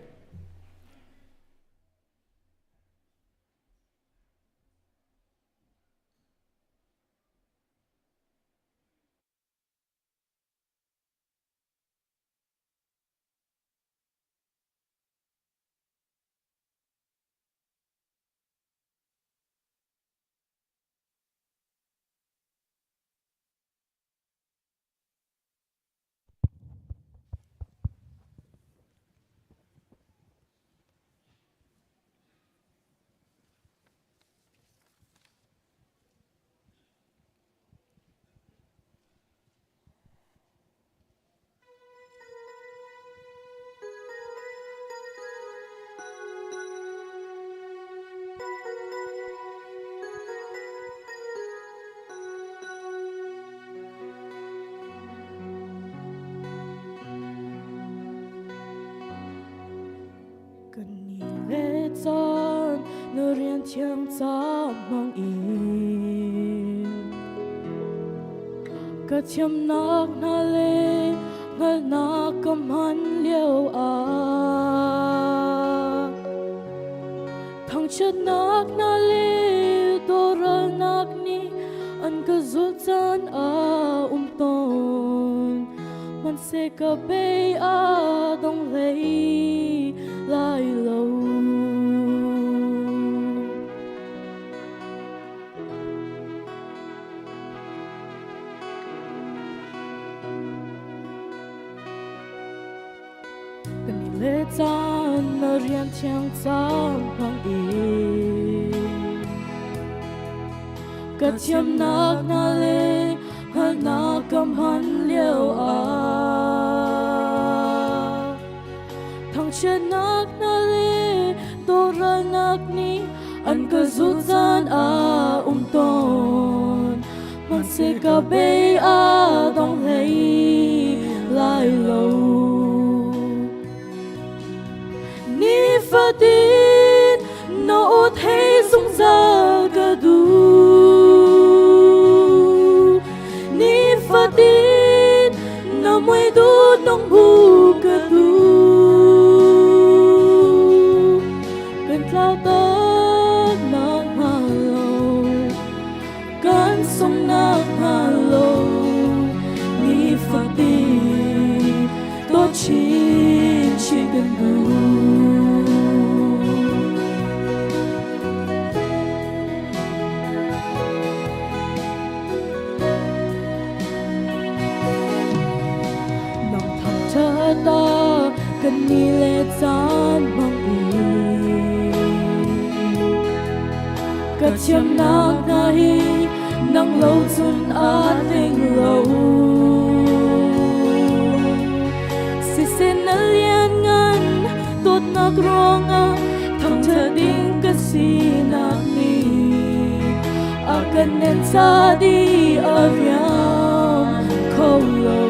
Kan ni le caan na rian thiang ca mang in ka thiamnak hna le hngalhnak ka hman lio ah thangchiatnak hna le dohralnak nih an ka zulh caan a um tawn hmanhseh ka bei a dong hlei lai lo. caan na rian thiang caan hmang in ka thiamnak hna le hngalhnak ka hman lio ah thangchiatnak hna le dohralnak nih an ka zulh caan ah um tawn hmanhseh ka bei a dong hlei lai lo. Nifatin na aw thei zungzal ka duh. Nifatin na mui duh nung bu ka duh. Kan tlau tak nak hnga lo. Kan sung nak hnga lo. Nifatin dawt chin chin kan duh. Nang thangṭhat ah kan ni le caan hmang in ka thiamnak hna hi nang lo cun aa tling lo. Siseh na lianngan dawtnak ruangah thangṭhat ding ka sinak nih a kan nen ca di a riam kho lo.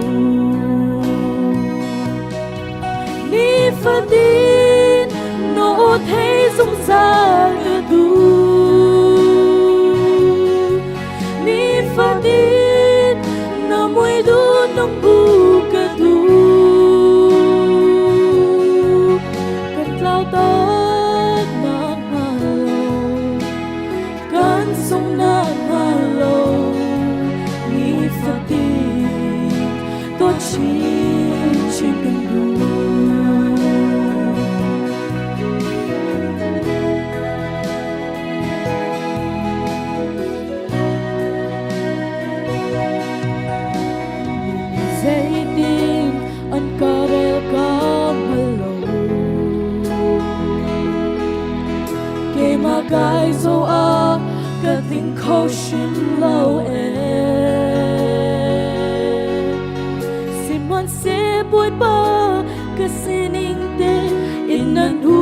Nifatin na aw thei zungzal ka duh. Nifatin na mui duh nung bu ka duh. Kan tlau tak nak hnga lo, kan sung nak hnga lo. Nifatin dawt chin chin kan duh. Zeitin an ka rel ka hngal lo. Keimah kai zo ah ka tling kho hrim lo ee. Sihmanhseh Bawipa ka sining te in nan hu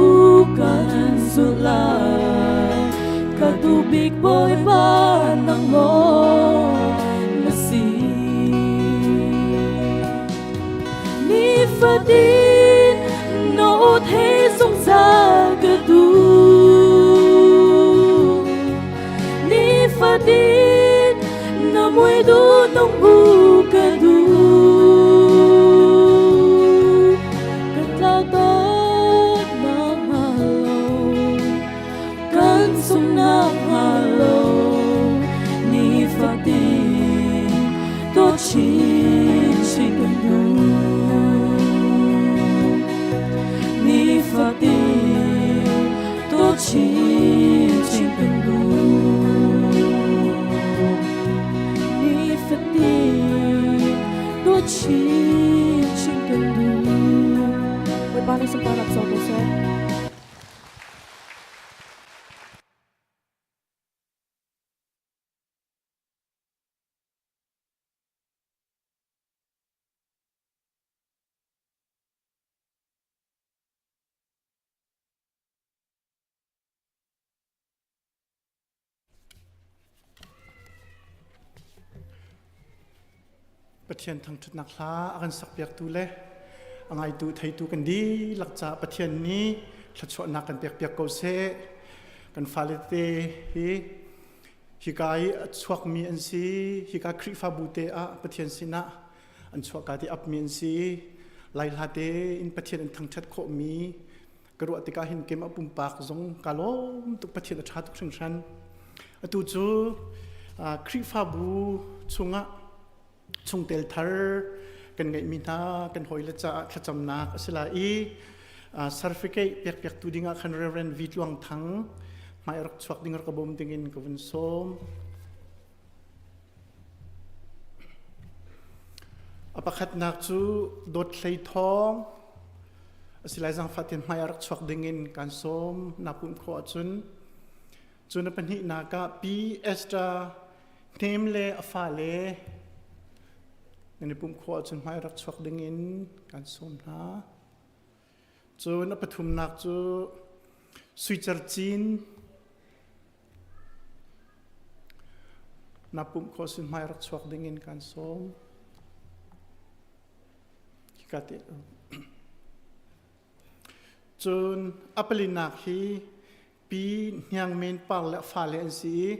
kan zulh lai. Ka duh bik Bawipa nang lawng na si. Nifatin na aw thei zungzal ka duh. Nifatin na mui duh nung bu ka duh. Kan tlau tak nak hnga lo, kan sung nak hnga lo. Nifatin dawt chin chin kan duh. Nifatin dawt chin chin kan duh. Nifatin dawt chin chin kan duh. Bawipa nih sunparnak co ko seh. Pathian thangṭhatnak hla a kan sakpiaktu le a ngaitu theitu kan dihlak caah Pathian nih thluachuahnak kan pekpiak ko seh. Kan fale te hi hika i a chuakmi an si, hika Khrihfabu te ah Pathian sinah an chuahka ti apmi an si. Lai hla te in Pathian an thangṭhat khawhmi ka ruah tikah hin keimah pumpak zong ka lawm tuk Pathian a ṭha tuk hringhran. Atu cu Khrihfabu chungah chungtel thar kan ngeihmi hna kan hawile caah thlacamnak a si lai i certificate pekpiaktu dingah khan Reverend V Tluang Thang hmai rak chuak ding rak ka bawm dingin ka vun sawm. A pakhatnak cu Dawt Hlei Thawng. Asilai zangfah tein hmai ah rak chuak dingin kan sawm na pumh khawh ahcun. Cun a pahnihnak ah Pi Esther Hnem le a fale nan i pumh khawh ahcun hmai rak chuak dingin kan sawm hna. Cun a pathumnak cu Suicer Cin na pumh khawh sin hmai rak chuak dingin kan sawm. Hika te. Cun a palinak hi Pi Hniang Men Par le a fale an si i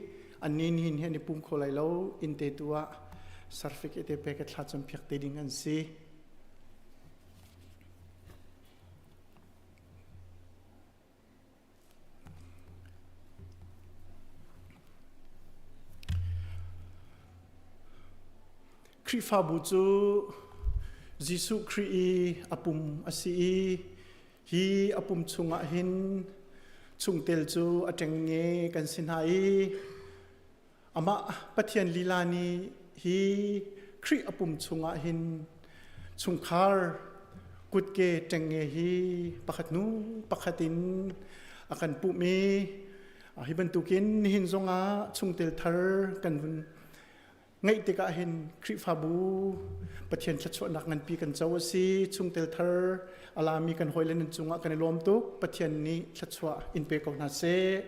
annih nihin hi an i pum kho lai lo inn te tu ah certificate te pek i thlacam piak te ding an si. Khrihfabu cu Jesuh Khrih i a pum a si i hi a pum chungah hin chungtel cu a ṭengnge kan si hna i amah Pathian lila nih hi Khrih a pum chungah hin chungkhar kutke ṭengnge hi pakhat hnu pakhat in a kan pumh i hi bantukin nihin zongah chungtel thar kan vun Ngaih tikah hin Khrihfabu Pathian thluachuahnak nganpi kan co a si. Chungtel thar a lami kan hawile nan cungah kan i lawm tuk. Pathian nih thluachuah in pe ko hna seh.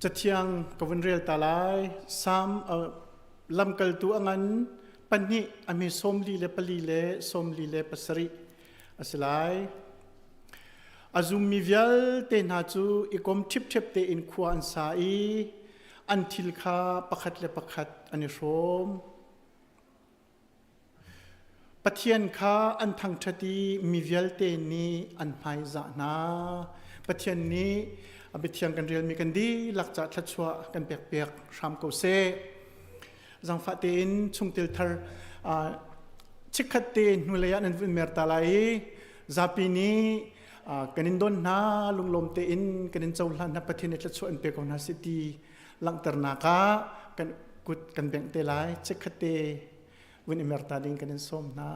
Cathiang ka vun rel ta lai. Salm lamkaltu a ngan pahnih a mi 44 le 47 a si lai. A zummi vialte hna cu i kom ṭhipṭhep tein khua an sa i an thil kha pakhat le pakhat an i hrawm. Pathian kha an thangṭhat i mi vialte nih an hmaizah hna. Pathian nih a biathiang kan relmi kan dihlak ca thluachuah kan pekpiak hram ko seh. Zangfah tein chungtel thar chikkhat te hnulei ah nan vun mer ta lai i zapi nih kan in don hna lunglawm tein kan in cohlan hna Pathian nih thluachuah in pe ko hna seh ti langhternak ah kan kut kan bengh te lai chikkhat te vun i mer ta ding kan in sawm hna.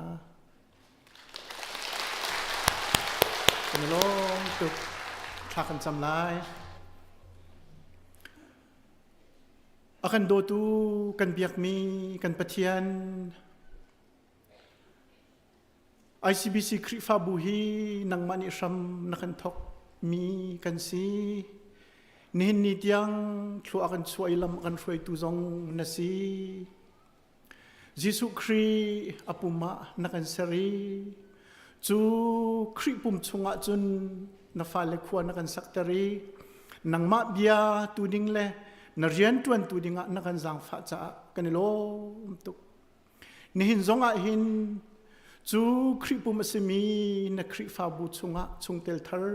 Kan i lawm tuk thla kan cam lai. A kan dawtu kan biakmi kan Pathian ICBC Khrihfabu hi nangmah nih hram na kan thawk mi kan si. Nihin ni tiang thlua kan chuah i lam a kan hruaitu zong na si. Jesuh Khrih a pum ah na kan ser i cu Khrih pum chungah cun na fale khua na kan sakter i nangmah bia tu ding le na rian ṭuan tu dingah na kan zaangfah caah kan i lawm tuk. Nihin zong ah hin cu Khrih pum a simi na Khrihfabu chungah chungtel thar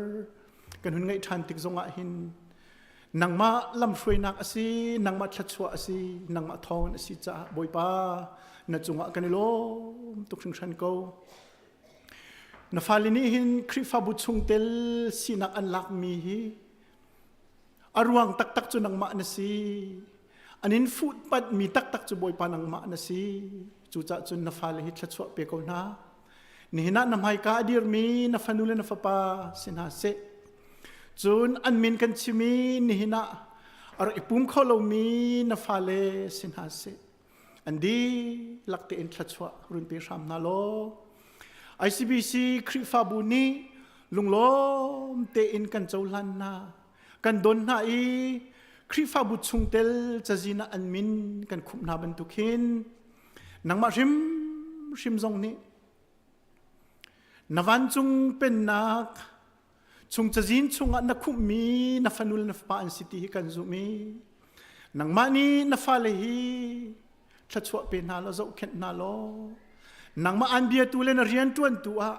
kan hun ngeih ṭhan tik zongah hin nangmah lamhruainak a si, nangmah thluachuah a si, nangmah thawngin a si caah Bawipa na cungah kan i lawm tuk hringhran ko. Na fale nih hin Khrihfabu chungtel sinak an lakmi hi A ruang taktak cu nangmah na si. An in fuhpanh mi taktak cu Bawipa nangmah na si. Cucaah cun na fale hi thluachuah pe ko hna. Nihin ah na hmaika a dirmi na fanu le na fapa si hna seh. Cun an min kan chim i nihin ah a rak i pum kho lomi na fale si hna seh. An dihlak tein thluachuah run pe hram hna law ICBC Khrihfabu nih lunglawm tein kan cohlan hna kan don hna i Khrihfabu chungtel cazin ah an min kan khumh hna bantuk hin nangmah hrimhrim zong nih na vancung pennak chung cazin chungah na khumhmi na fanu le na fapa an si ti hi kan zumh i nangmah nih na fale hi thluachuah pe hna law zohkhenh hna law nangmah an biatu le na rianṭuantu ah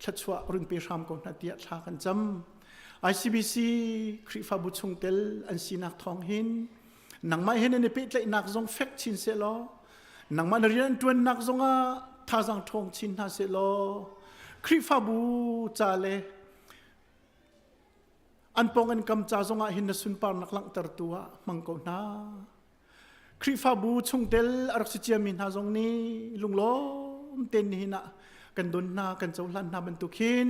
thluachuah run pe hram ko hna tiah thla kan cam ICBC Khrihfabu chungtel an sinak thawng hin nangmah he nan i pehtlaihnak zong fek chin seh law nangmah na rian ṭuannak zongah thazaang ṭhawng chin hna seh law Khrihfabu ca le an pong an kam ca zongah hin na sunparnak langhtertu ah hmang ko hna. Khrihfabu chungtel a rak si ciami hna zong nih lunglawm tein nihin ah kan don hna kan cohlan hna bantuk hin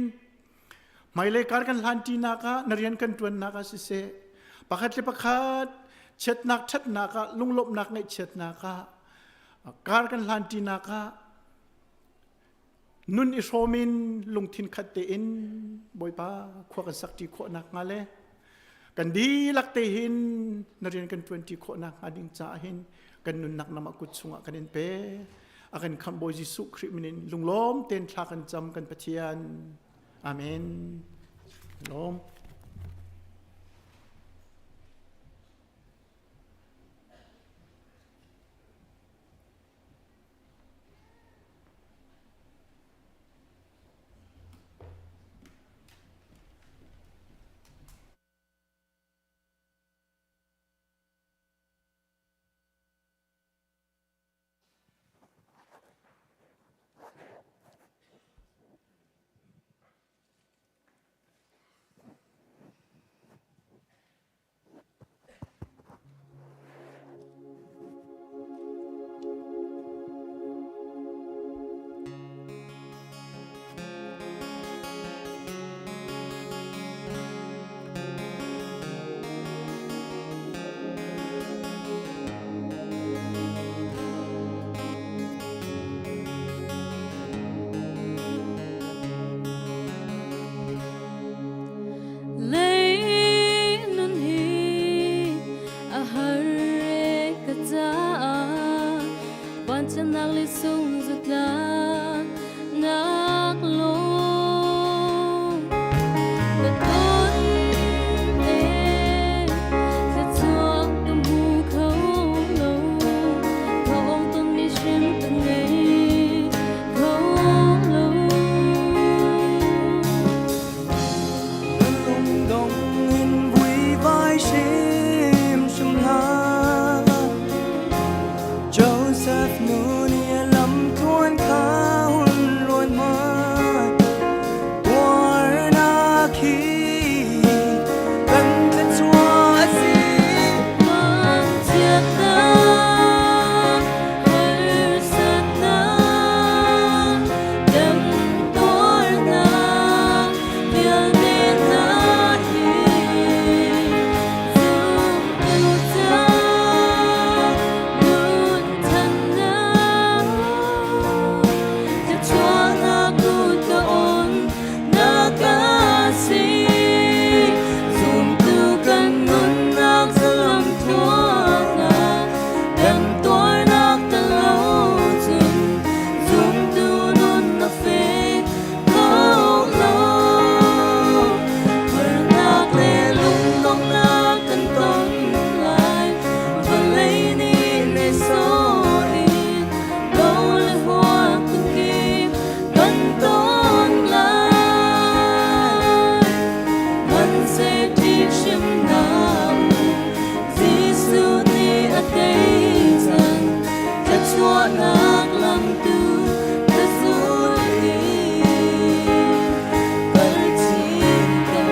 hmailei kar kan hlan ṭinak ah na rian kan ṭuannak ah siseh pakhat le pakhat chiatnak ṭhatnak ah lunglawmhnak ngaihchiatnak ah kar kan hlan ṭinak ah nun i hrawm in lungthin khat tein Bawipa khua kan sak ṭi khawh nakhnga le kan dihlak te hin na rian kan ṭuan ṭi khawh nakhnga ding caah hin kan nunnak namah kut chungah kan in pe a kan khamh Bawi Jesuh Khrih min in lunglawm tein thla kan cam kan Pathian. Amen. Lawm. Lei nun hi a har e ka caah vanchiatnak le sung zatlak nak lawng ka ton e thluachuah ka hmu kho lo thawng ton mi hrim ka ngei kho lo. Lungdong in vuivai hrimhrim hlah. Joseph nu nih a lamtluan kha hun ruat hmanh. Tuarnak hi kan thluachuah a si. Mangchiatnak, harsatnak, temtuarnak vialte hna hi zumtu ca nun thannak thluachuahnak kut ka on nak a si. Zumtu kan nunnak zalam tluangnak temtuarnak tel cun zumtu nun a fek kho lo. Harnak le lungdonghnak kan ton lai, vawlei nih nehsawh in do le huat phun kan ton lai. Hmanhseh ṭih hrimhnak Jesuh nih a tei cang, thluachuahnak lam tu ka zul i kal chin ko.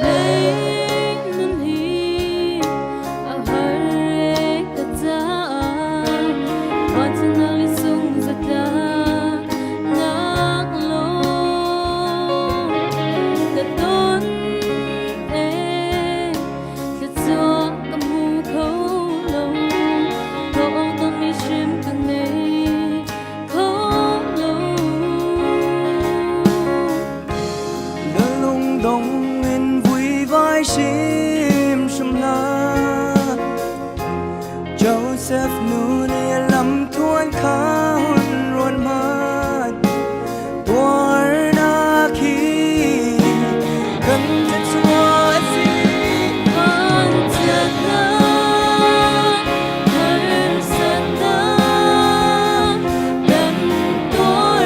Lei nun hi a har e ka caah vanchiatnak le sung zatlak nak lawng ka ton e thluachuah ka hmu kho lo thawng tonmi hrim ka ngei kho lo. Na lungdong in vuivai hrimhrim hlah. Joseph nu nih a lamtluan kha hun ruat hmanh. Tuarnak hi kan thluachuah a si. Vanchiatnak, harsatnak, temtuarnak.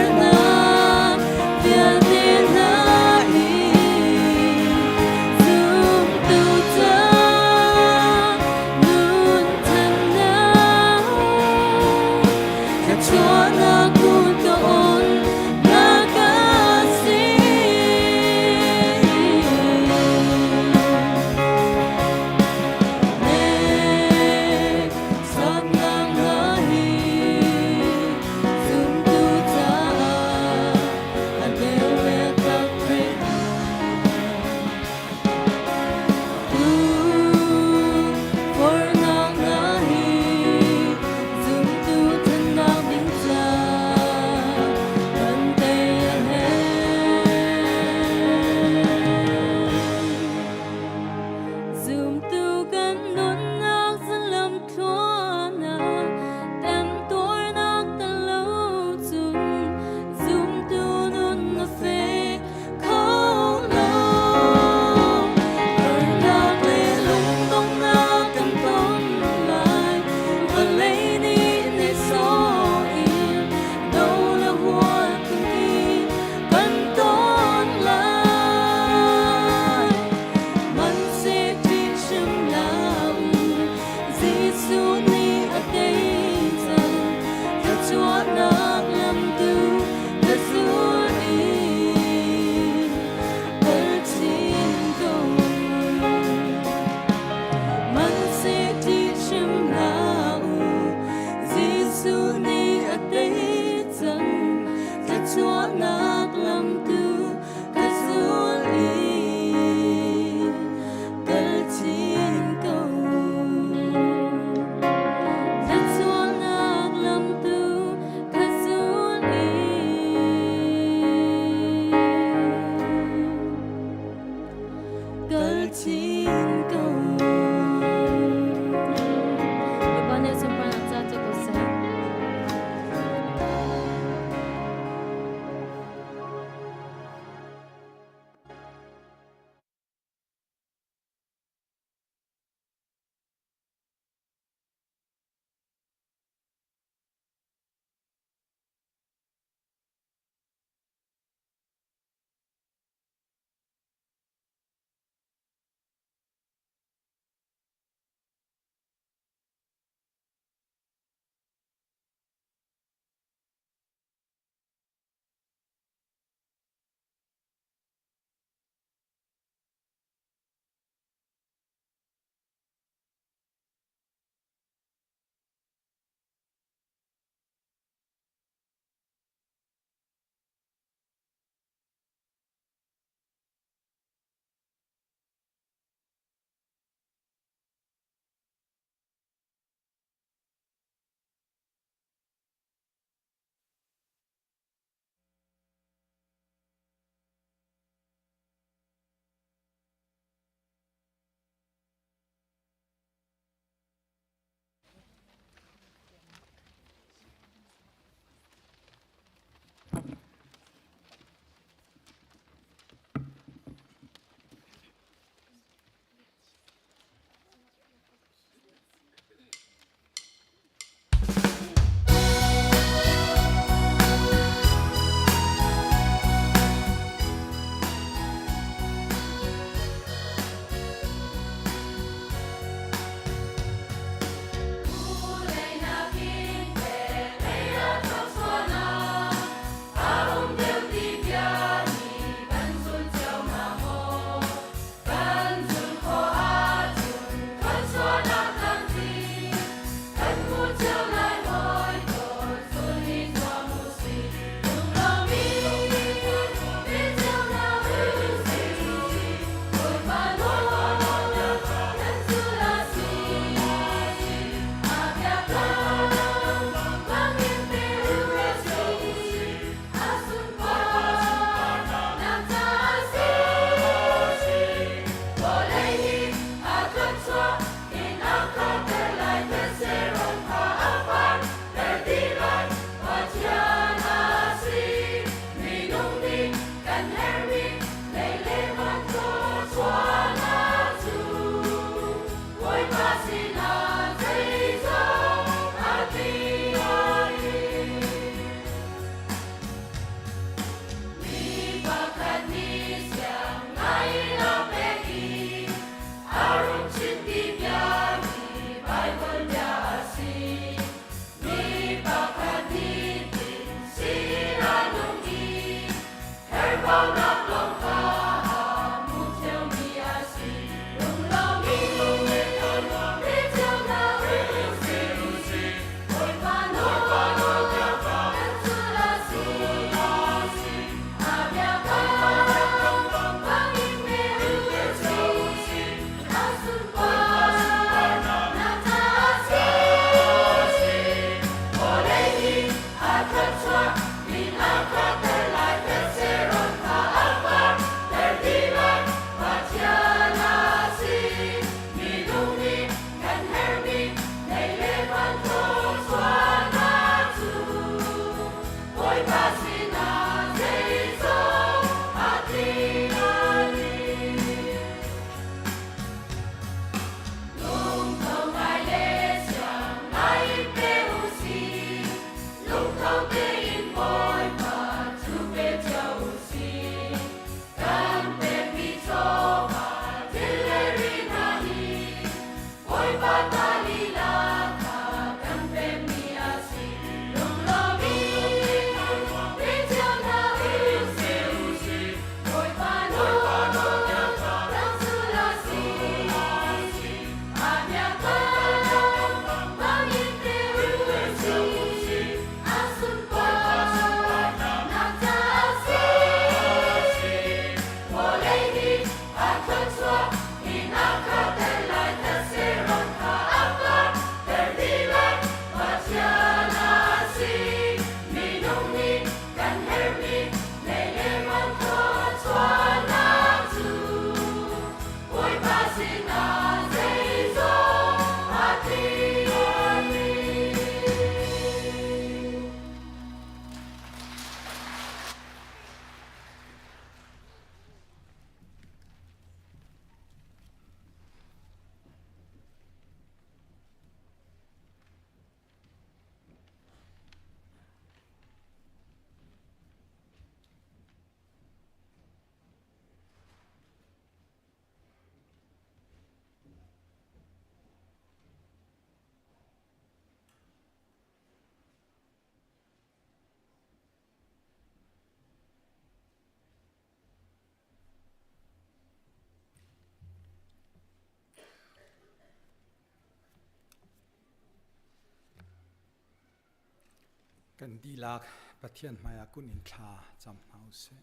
Kan dihlak Pathian hmaiah kun in thla cam hna usih.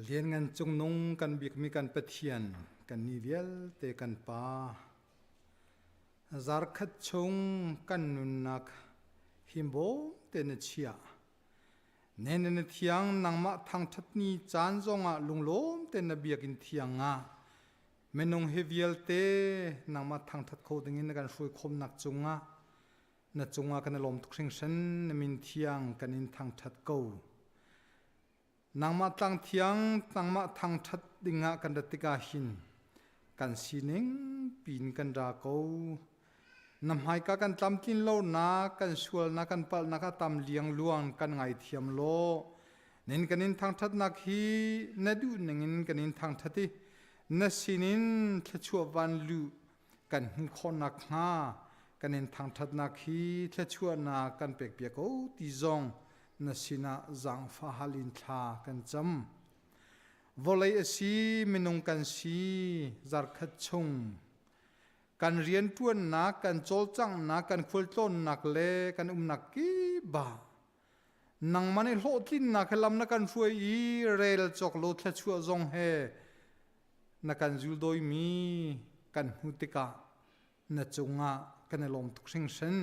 Lianngan cungnung kan bikmi kan Pathian, kan ni vialte kan Pa, zarkhat chung kan nunnak himbawm te na chiah. Nen na thiang nangmah thangṭhat ni caan zongah lunglawm te na biakinn thiang ah minung hi vialte nangmah thangṭhat kho dingin na kan hruai khawmnak cungah na cungah kan i lawm tuk hringhran na min thiang kan in thangṭhat ko. Nangmah tlang thiang nangmah thangṭhat dingah kan rat tikah hin kan sining pin kan ra ko. Na hmaika kan tlamtlin lonak, kan sualnak, kan palhnak a tam liangluang kan ngaithiam law nin kan in thangṭhatnak hi na duh ningin kan in thangṭhat i na sinin thluachuah van luh kan hmuh khawh nakhnga kan in thangṭhatnak hi thluachuahnak kan pekpiak ko ti zong na sinah zaangfah hal in thla kan cam. Vawlei a si, minung kan si, zarkhat chung kan rianṭuannak, kan cawlcanghnak, kan khualtlawnnak le kan umnak kip ah nangmah nih hlawhtlinnak he lam na kan hruai i rel cawk lo thluachuah zong he na kan zuldawimi kan hmuh tikah na cungah kan i lawm tuk hringhran.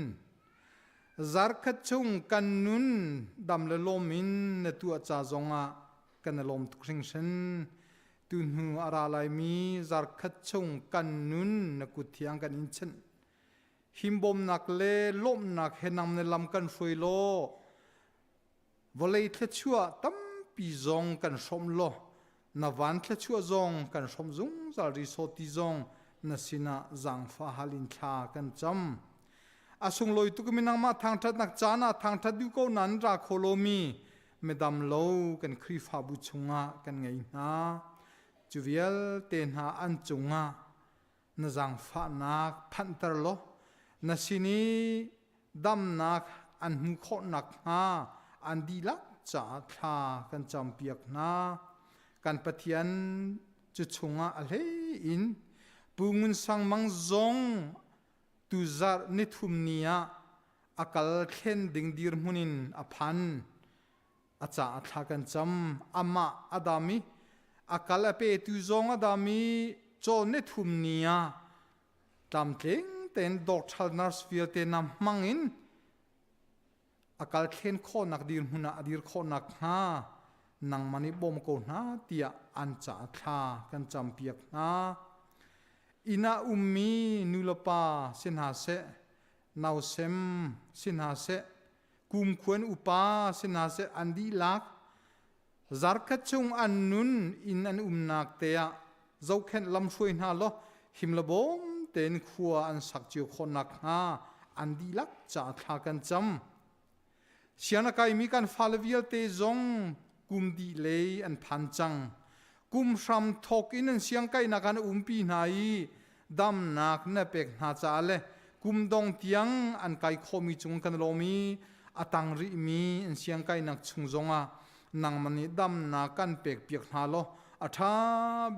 Zarkhat chung kan nun dam le lawm in na tuah ca zongah kan i lawm tuk hringhran. Tuhnu a ra laimi zarkhat chung kan nun na kut thiang kan in chanh. Himbawmnak le lawmhnak he nang na lam kan hruai law vawlei thluachuah tampi zong kan hrawmh law na van thluachuah zong kan hrawmh zungzal rih sawh ti zong na sinah zaangfah hal in thla kan cam. A sunglawi tuk mi nangmah thangṭhatnak caan ah thangṭhat duh ko nain ra kho lomi midam lo kan Khrihfabu chungah kan ngei hna. Cu vialte hna an cungah na zaangfahnak phanhter law na sin i damnak an hmuh khawh nakhnga an dihlak caah thla kan campiak hna. Kan Pathian cu chungah a hlei in Pu Ngun Sang Mang zong tuzarh nithum ni ah a kal thlen ding dirhmun in a phan. A caah thla kan cam. Amah a dam i a kal a petu zong a dam i caw nithum ni ah tlamtling tein doctor nurse vialte na hmang in a kal thlen khawhnak dirhmun ah a dir khawh nakhnga nangmah nih bawm ko hna tiah an caah thla kan campiak hna. Inn ah ummi nulepa si hna seh, nausem si hna seh, kumkhuan upa si hna seh an dihlak zarkhat chung an nun inn an umnak te ah zohkhenh lamhruai hna law him le bawm tein khua an sak cio khawh nakhnga an dihlak caah thla kan cam. Siang a kaimi kan fale vialte zong kum dih lei an phan cang. Kum hram thawk in an siang kainak an umpi hna i damnak na pek hna caah le kum dong tiang an kai khawhmi cung kan lawm i a tang rihmi an siang kainak chung zongah nangmah nih damnak kan pek piak hna law a ṭha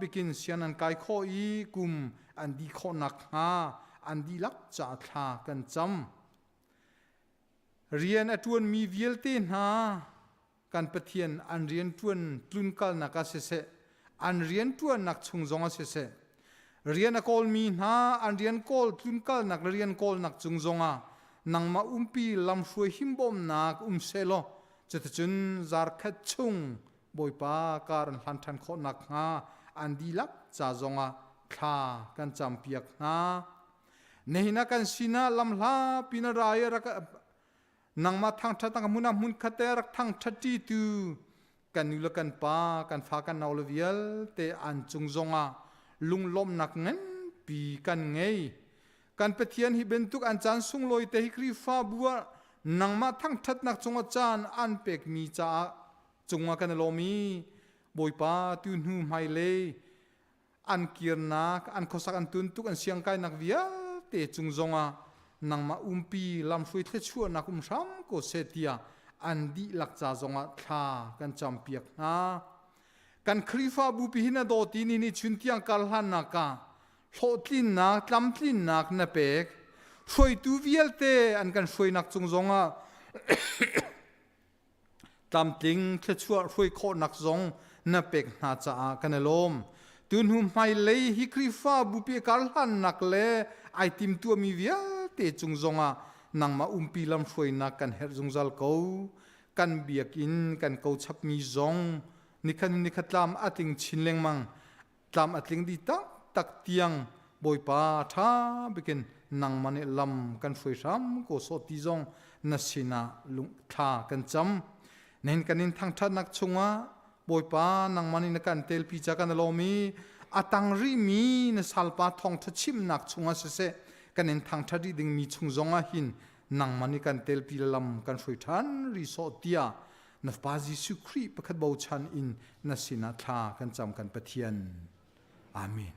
bikin sian an kai khawh i kum an dih khawh nakhnga an dihlak caah thla kan cam. Rian a ṭuanmi vialte hna kan Pathian an rian ṭuan tlunkalnak ah siseh, an rian ṭuannak chung zong ah siseh, rian a kawlmi hna an rian kawl tlunkalnak le rian kawlnak cung zongah nangmah umpi lamhruai himbawmnak um sehlaw cuticun zarkhat chung Bawipa kar an hlan ṭhan khawh nakhnga an dihlak ca zongah thla kan campiak hna. Nihin ah kan sinah lamhla pin a ra i rak nangmah thangṭhat nak hmun ah hmunkhat te rak thangṭhat tu kan nu le kan pa kan fa kan nau le vialte an cung zongah lunglawmhnak nganpi kan ngei. Kan Pathian hi bentuk an caan sunglawi te hi Khrihfabu ah nangmah thangṭhatnak cungah caan an pekmi caah cungah kan i lawm i Bawipa tu hnu hmailei an kirnak an khuasak an tuntuk an siangkainak vialte cung zongah nangmah umpi lamhruai thluachuahnak um hram ko seh tiah an dihlak ca zongah thla kan campiak hna. Kan Khrihfabu pi hi na dawt i ni ni chun tiang kar hlannak ah hlawhtlinnak tlamtlinnak na pek. Hruaitu vialte an kan hruainak cung zongah tlamtling thluachuah hruai khawhnak zong na pek hna caah kan i lawm. Tuhnu hmailei hi Khrihfa bupi karhlannak le ai timtuahmi vialte cung zongah nangmah umpi lamhruainak kan herh zungzal ko. Kan biakinn kan ko chapmi zong nikhat nikhat tlam a tling chin lengmang. Tlam a tling dih taktak tiang Bawipa ṭha bikin nangmah nih lam kan hruai hram ko sawh ti zong na sinah lungthla kan cam. Nihin kan in thangṭhatnak chungah Bawipa nangmah nih na kan telpi ca kan i lawm i a tang rihmi na salpa thawngṭha chimnak chungah siseh kan in thangṭhat rih dingmi chung zongah hin nangmah nih kan telpi le lam kan hruai ṭhan rih sawh tiah na Fapa Jesuh Khrih pakhat bochan in na sinah thla kan cam kan Pathian. Amen.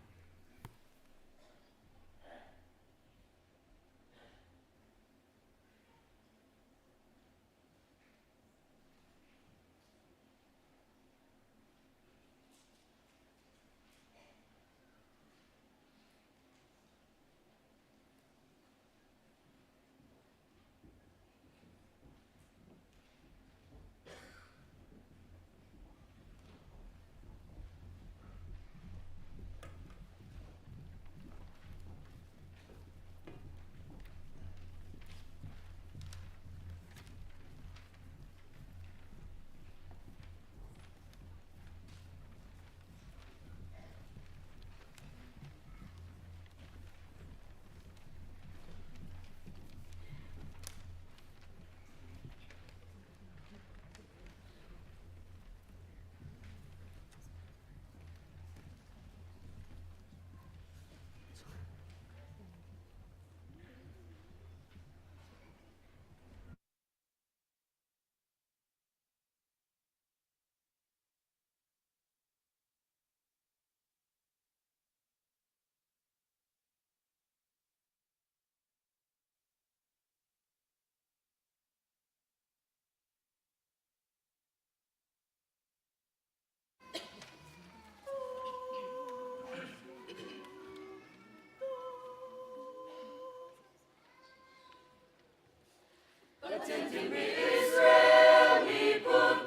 Israel miphun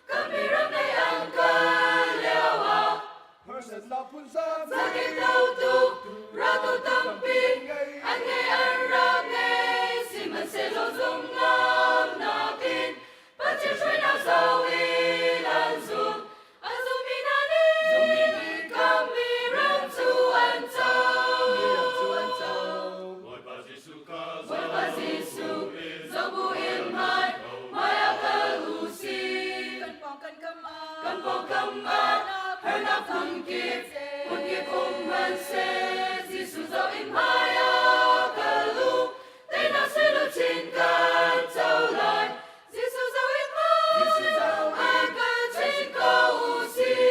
kan miram lei an kal lio ah Zakin dotu ratu tampi an ngei an rak ngei sihmanhsehlaw zumhnak nakin Pathian hruainak zoh in an zum A zummi hna nih kammi ram cu an co. Bawipa Jesuh zoh in hmai hmai ah kal u sih. Kan pawngkam ah harnak phunkip phunkip um hmanhseh Jesuh zoh in hmai ah kal u. Teinak sui kan co lai. Jesuh zoh in hmai kal chin ko u sih.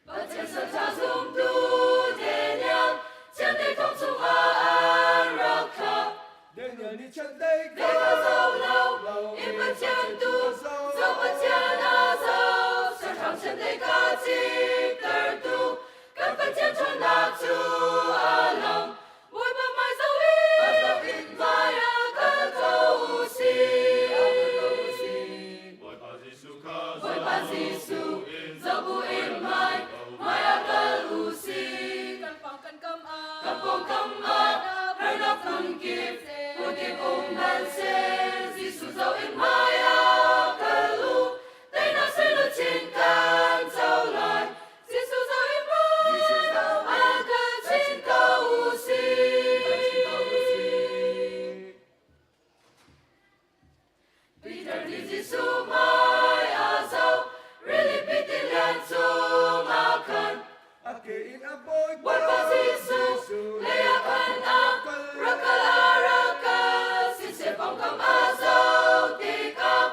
Pathian salṭha zumtu Daniel, chiandeih thong chungah an rak thlak. Daniel nih chiandeih kha zoh lo in Pathian tu zoh Pathian a zoh, sahrang chiandeih kha ciktertu kan Pathian ṭhawnnak cu a lang. Bawipa hmai zoh in hmai ah kal ko u sih. Bawipa Jesuh zoh bu in hmai hmai ah kal u sih. Kan pawngkam ah harnak phunkip phunkip um hmanhseh Jesuh zoh in hmai ah kal u. Teinak sui luchin kan co lai. Jesuh zoh in a kal chin ko u sih. Peter nih Jesuh hmai a zoh, rilipi tilian chungah khan. A ke in a bawi Bawipa Jesuh lei ah khan a rak kal a rak kal, siseh pawngkam a zoh tikah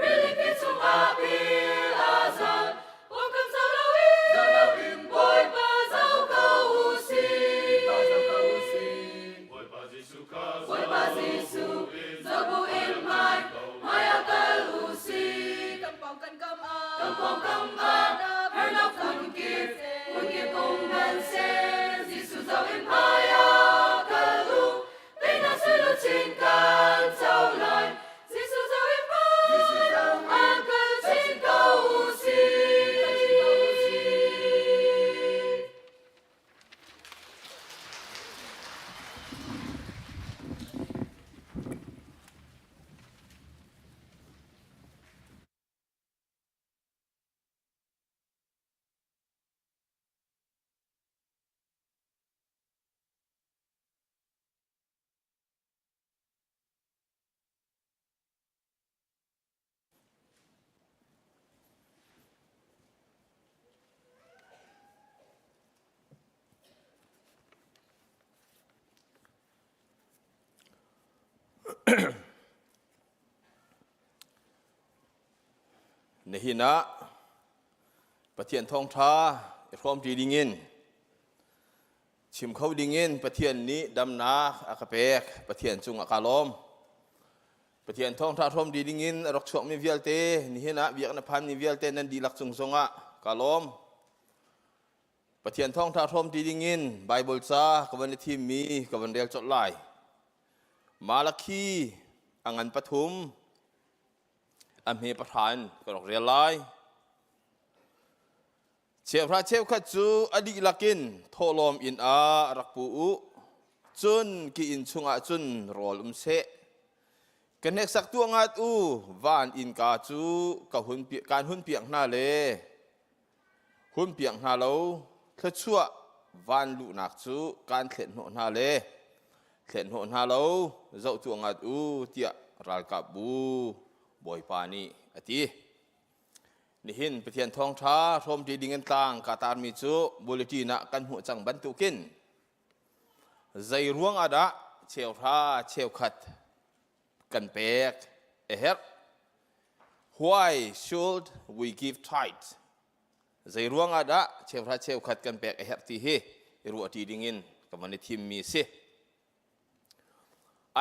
rilipi chungah pil a zan. Pawngkam zoh loin Bawipa zoh ko u sih. Bawipa Jesuh zoh bu in hmai hmai ah kal u sih. Kan pawngkam ah harnak phunkip phunkip um hmanhseh. Nihin ah Pathian thawngṭha i hrawmṭi dingin chim kho dingin Pathian nih damnak a ka pek. Pathian cungah kaa lawm. Pathian thawngṭha hrawmṭi dingin a rak chuakmi vialte nihin ah biakinn a phanmi vialte nan dihlak cung zongah kaa lawm. Pathian thawngṭha hrawmṭi dingin Baibal ca ka van i thimmi ka van rel colh lai. Malakhi a ngan pathum a hme pahra in ka rak rel lai. Cheuhra cheukhat cu a dihlak in thawhlawm inn ah rak pu u. Cun ki inn chungah cun rawl um seh. Ka hneksak tuah ngat u, van innka cu ka hun kaan hun piak hna le hun piak hna lo, thluachuah van luhnak cu kaan thlet hnawh hna le thlet hnawh hna lo, zoh tuah ngat u, tiah ralkapbu Bawipa nih a ti. Nihin Pathian thawngṭha hrawmṭi dingin tlang ka tarmi cu bulletin ah kan hmuh cang bantukin zei ruang ah dah cheuhra cheukhat kan pek a herh? Why should we give tithe? Zei ruang ah dah cheuhra cheukhat kan pek a herh ti hi i ruahṭi dingin ka van i thimmi a si.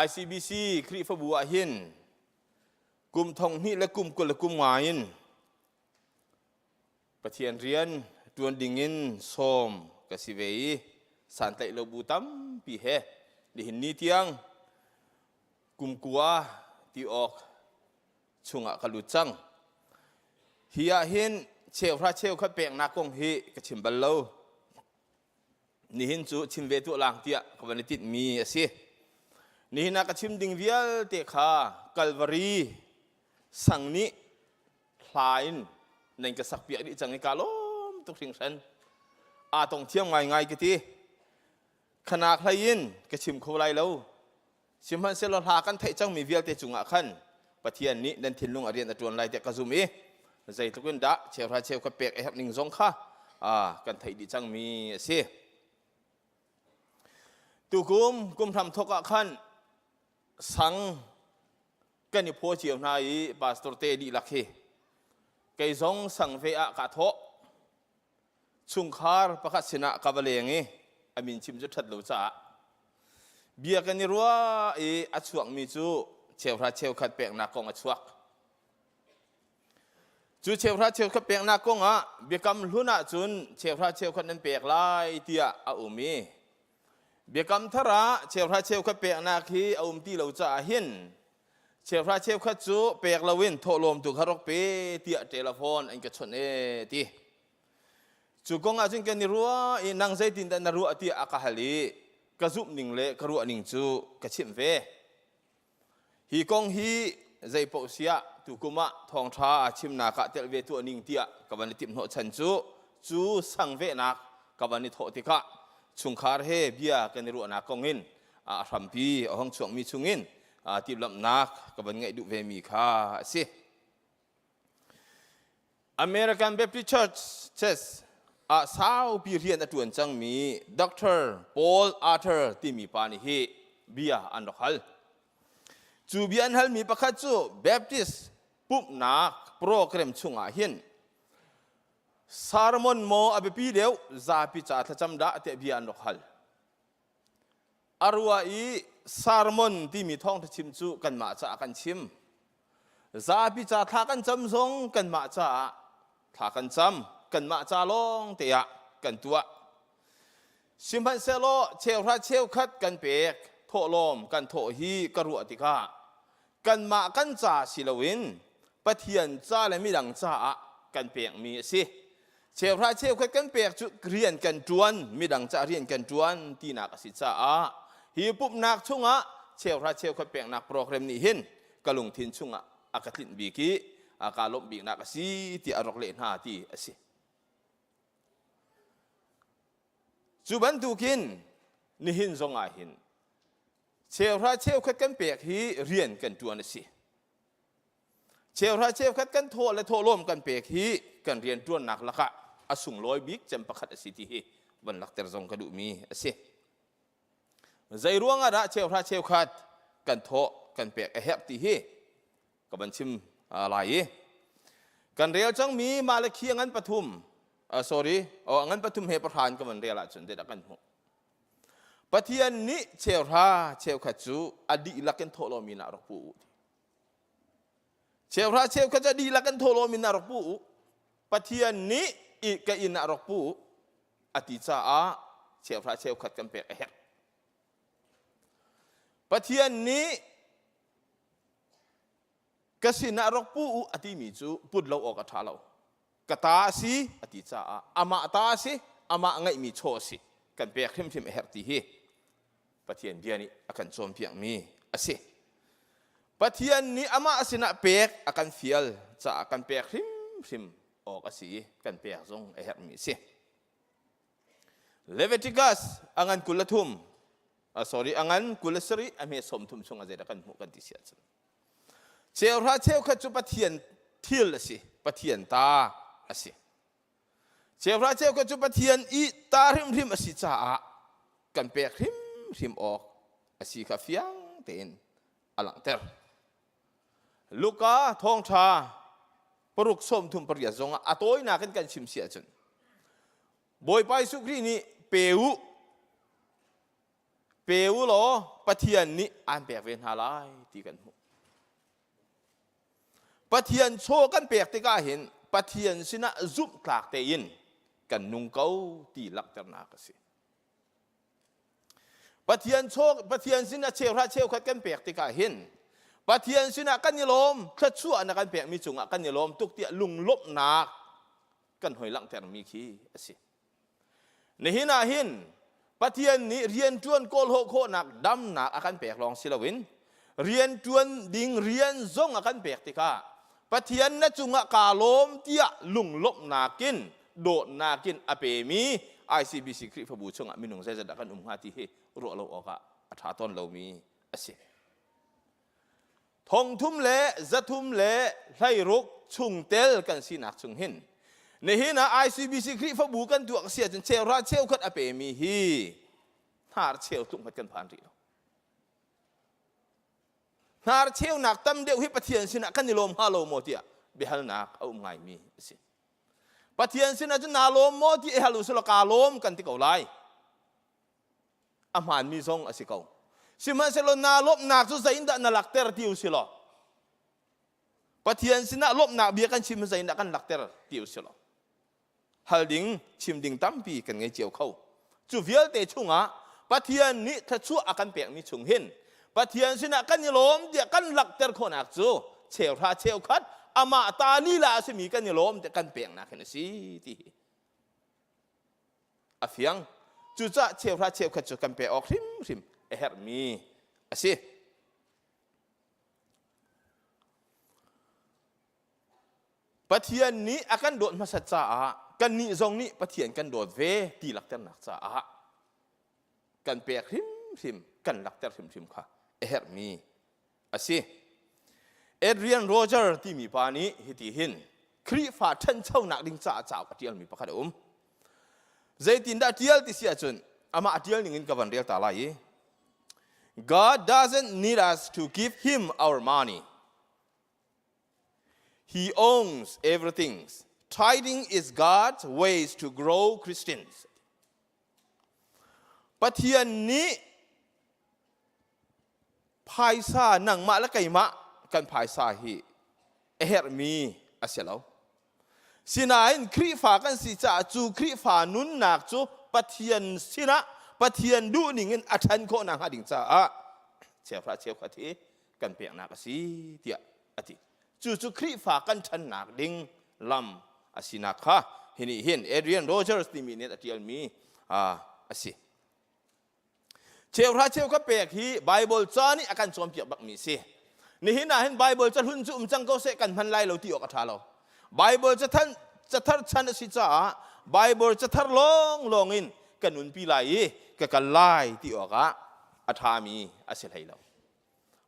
ICBC Khrihfabu ah hin kum thong hnih le kum 20 le kum nga in Pathian rian ṭuan dingin sawm ka si ve i santlaih lo bu tampi he nihin ni tiang kum kua ti awk chungah ka lut cang. Hi ah hin cheuhra cheukhat peknak kong hi ka chim bal lo. Nihin cu chim ve tuah lang tiah ka van i tinhmi a si. Nihin ah ka chim ding vialte kha Kalvari sang nih hla in nan ka sak piak dih cang i ka lawm tuk hringhran. Aa tong thiam ngaingai ka ti. Khanak hlei in ka chim kho lai lo. Sihmanhsehlaw hla kan theih cangmi vialte cungah khan Pathian nih nan thinlung a rian a ṭuan lai tiah ka zum i zeitluk in dah cheuhra cheukhat pek a herh ning zong kha kan theih dih cangmi a si. Tukum kum hram thawk ah khan sang kan i phaw cio hna i pastor te dihlak hi kei zong sang ve ah kaa thawh. Chungkhar pakhat sinah ka va leng i a min chim cu ṭhat lo caah bia kan i ruah i a chuakmi cu cheuhra cheukhat peknak kong a chuak. Cu cheuhra cheukhat peknak kong ah biakam hlun ahcun cheuhra cheukhat nan pek lai tiah a um i biakam thar ah cheuhra cheukhat peknak hi a um ti lo caah hin cheuhra cheukhat cu pek loin thawhlawm tu kha rak pe tiah telephone an ka chawnh e ti. Cu kong ahcun kan i ruah i nang zeitindah na ruah tiah a ka hal i ka zumh ning le ka ruah ning cu ka chimh ve. Hi kong hi zeipaoh siah tukum ah thawngṭha chimnak ah telh ve tuah ning tiah ka van i timh hnawhchan cu cu sangvehnak ka van i thawh tikah chungkhar he bia kan i ruahnak kong in a hrampi a hong chuakmi chungin timhlamhnak ka van ngeih duh vemi kha a si. American Baptist Church Church ah saupi rian a ṭuan cangmi Dr. Paul Arthur timi pa nih hi bia an rak hal. Cu bia an halmi pakhat cu Baptist pumhnak program chungah hin sermon maw a biapi deuh zapi ca thlacam dah tiah bia an rak hal. A ruah i sermon timi thawngṭha chim cu kanmah caah kan chim. Zapi ca thla kan cam zong kanmah caah thla kan cam. Kanmah ca lawng te ah kan tuah. Sihmanhsehlaw cheuhra cheukhat kan pek, thawhlawm kan thawh hi ka ruah tikah kanmah kan ca si loin Pathian ca le midang caah kan pekmi a si. Cheuhra cheukhat kan pek cu rian kan ṭuan, midang caah rian kan ṭuan tinak a si caah hi pumhnak chungah cheuhra cheukhat peknak program nih hin ka lungthin chungah a ka tlinh bik i a ka lawmh biknak a si tiah a rak leh hna ti a si. Cu bantukin nihin zongah hin cheuhra cheukhat kan pek hi rian kan ṭuan a si. Cheuhra cheukhat kan thawh le thawhlawm kan pek hi kan rianṭuannak lakah a sunglawi bik cem pakhat a si ti hi van lakter zong ka duhmi a si. Zei ruangah dah cheuhra cheukhat kan thawh kan pek a herh ti hi ka van chim lai i. Kan rel cangmi Malakhi a ngan pathum, sorry, a ngan pathum he pahra in ka van rel ahcun zeidah kan hmuh? Pathian nih cheuhra cheukhat cu a dihlak in thawhlawm in ah rak pu u. Cheuhra cheukhat cu a dihlak in thawhlawm in ah rak pu u. Pathian nih i ka inn ah rak pu u a ti caah cheuhra cheukhat kan pek a herh. Pathian nih ka sinah rak pu u a timi cu put lo awk a ṭha lo. Ka ta a si a ti caah amah ta a si, amah ngeihmi chaw a si. Kan pek hrimhrim a herh ti hi Pathian bia nih a kan cawnpiakmi a si. Pathian nih amah sinah pek a kan fial caah kan pek hrimhrim awk a si i kan pek zong a herhmi a si. Leviticus a ngan 23 sorry a ngan 27 a hme 30 chung a zeidah kan hmuh kan ti si ahcun cheuhra cheukhat cu Pathian thil a si Pathian ta a si cheuhra cheukhat cu Pathian i ta hrimhrim a si caah kan pek hrimhrim awk a si kha fiang tein a langhter Luka thawngṭha paruk 38 zongah a tawinak in kan chim si ahcun Bawipa Jesuh Khrih nih pe u pe u law Pathian nih aan pek ve hna lai ti kan hmuh. Pathian chaw kan pek tikah hin Pathian sinah zumhtlak tein kan nung ko ti langhternak a si. Pathian chaw Pathian sinah cheuhra cheukhat kan pek tikah hin Pathian sinah kan i lawm thluachuah na kan pekmi cungah kan i lawm tuk tiah lunglawmhnak kan hoi langhtermi khi a si. Nihin ah hin Pathian nih rianṭuan kawlhawh khawhnak damnak a kan pek lawng si loin rianṭuan ding rian zong a kan pek tikah Pathian na cungah kaa lawm tiah lunglawmhnak in dawtnak in a pemi ICBC Khrihfabu chungah minung zeizat dah kan um hnga ti hi ruah lo awkah a ṭha tawn lomi a si. Thongthum le zathum le hleiruk chungtel kan sinak chung hin nihin ah ICBC Khrihfabu kan tuak si ahcun cheuhra cheukhat a pemi hi hnar cheu tluk hmat kan phan rih lo. Hnar cheunak tam deuh hi Pathian sinah kan i lawm hnga lo maw tiah biahalnak a um ngaimi a si. Pathian sinah cun naa lawm maw ti i hal u selaw kaa lawm kan ti ko lai. A hmaanmi zong a si ko. Sihmanhsehlaw naa lawmhnak cu zeiindah na lakter ti u si law Pathian sinah lawmhnak bia kan chim zeiindah kan lakter ti u si law hal ding chim ding tampi kan ngei cio kho cu vialte chungah Pathian nih thluachuah a kan pekmi chung hin Pathian sinah kan i lawm tiah kan langhter khawhnak cu cheuhra cheukhat amah ta lila a simi kan i lawm tiah kan peknak hin a si ti hi a fiang cucaah cheuhra cheukhat cu kan pek awk hrimhrim a herhmi a si Pathian nih a kan dawt hmasat caah kannih zong nih Pathian kan dawt ve ti lakternak caah kan pek hrimhrim kan lakter hrimhrim kha a herhmi a si. Adrian Roger timi pa nih hiti hin Khrihfa ṭhanchonak ding caah cauk a ṭialmi pakhat a um. Zeitindah ṭial ti si ahcun amah a ṭial ning in ka van rel ta lai i God doesn't need us to give him our money. He owns everything. Tithing is God's ways to grow Christians. Pathian nih phaisa nangmah le keimah kan phaisa hi a herhmi a si lo. Sinain Khrihfa kan si caah cu Khrihfa nunnak cu Pathian sinah Pathian duhning in a ṭhan khawh nakhnga ding caah cheuhra cheukhat hi kan peknak a si tiah a ti. Cucu Khrihfa kan ṭhannak ding lam a sinak kha hi nih hin Adrian Rogers timi nih a ṭialmi a si. Cheuhra cheu ka pek hi Bible ca nih a kan cawnpiak bakmi si. Nihin ah hin Bible ca hlun cu um cang ko seh kan hman lai lo ti awk a ṭha lo. Bible cathar cathar chan a si caah Bible cathar lawnglawng in ka nunpi lai i ka kal lai ti awkah a ṭhami a si hlei lo.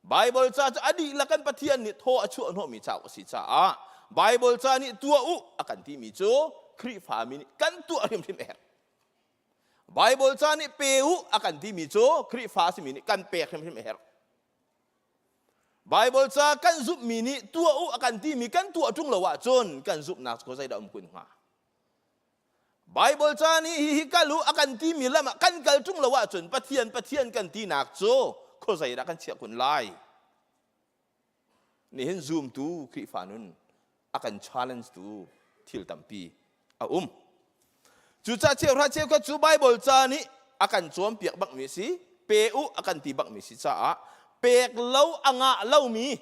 Bible ca cu a dihlak kan Pathian nih thaw a chuah hnawhmi cauk a si caah Bible ca nih tuah u a kan timi cu Khrihfami nih kan tuah hrimhrim a herh. Bible ca nih pe u a kan timi cu Khrihfa a simi nih kan pek hrimhrim a herh. Bible ca kan zumhmi nih tuah u a kan timi kan tuah ṭung lo ahcun kan zumhnak cu zeidah um kun hnga? Bible ca nih hihi kal u a kan timi lam ah kan kal ṭung lo ahcun Pathian Pathian kan tinak cu khuazei dah kan chiah kun lai? Nihin zumtu Khrihfa nun a kan challenge tu thil tampi a um. Cucaah cheuhra cheukhat cu Bible ca nih a kan cawnpiak bakmi a si, pe u a kan ti bakmi si caah pek lo a ngah lomi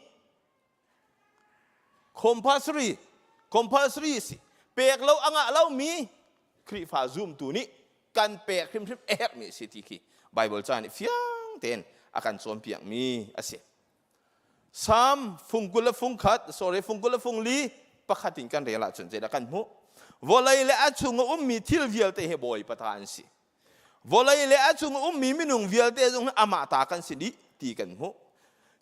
compulsory compulsory si pek lo a ngah lomi Khrihfa zumtu nih kan pek hrimhrim a herhmi a si ti khi Bible ca nih fiang tein a kan cawnpiakmi a si. Salm fung 20 le fung khat, sorry, fung 20 le fung li pakhat in kan rel ahcun zeidah kan hmuh? Vawlei le a chung a ummi thil vialte hi Bawipa ta an si. Vawlei le a chung a ummi minung vialte zong hi amah ta kan si dih ti kan hmuh.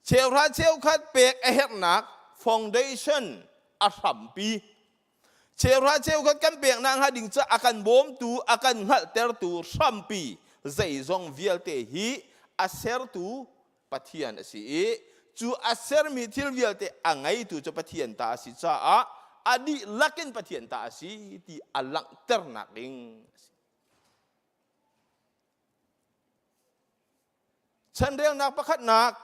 Cheuhra cheukhat pek a herhnak foundation a hrampi Cheuhra cheukhat kan peknak hnga ding ca a kan bawmtu, a kan hngalhtertu hrampi zeizong vialte hi a sertu Pathian a si i cu a sermi thil vialte a ngeitu cu Pathian ta a si caah a dihlak in Pathian ta a si ti a langhternak ding a si. Chanrelnak pakhatnak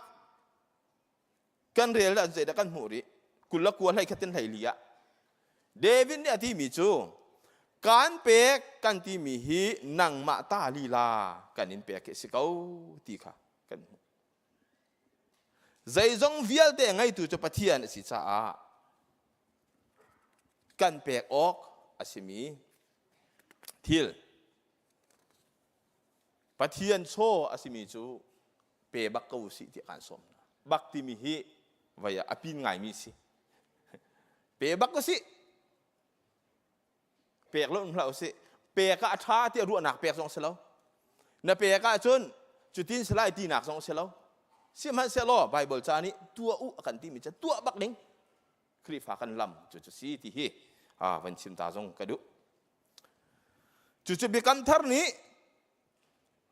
kan rel ah zeidah kan hmuh rih 29 hlei khatin hlei li ah David nih a timi cu kan pek kan timi hi nangmah ta lila kan in pek hi a si ko ti kha kan hmuh. Zeizong vialte ngeitu cu Pathian a si caah kan pek awk a simi thil Pathian chaw a simi cu pe bak ko usih tiah kan sawm hna. Bak timi hi vai ah a pin ngaimi si. Pe bak usih. Pek lo hlah usih. Pek ah a ṭha tiah ruahnak pek zong si lo. Na pek ahcun cutin si lai tinak zong si lo. Sihmanhsehlaw Bible ca nih tuah u a kan timi cu tuah bak ding. Khrihfa kan lam cu cu si ti hi van chim ta zong ka duh. Cucu Biakam Thar nih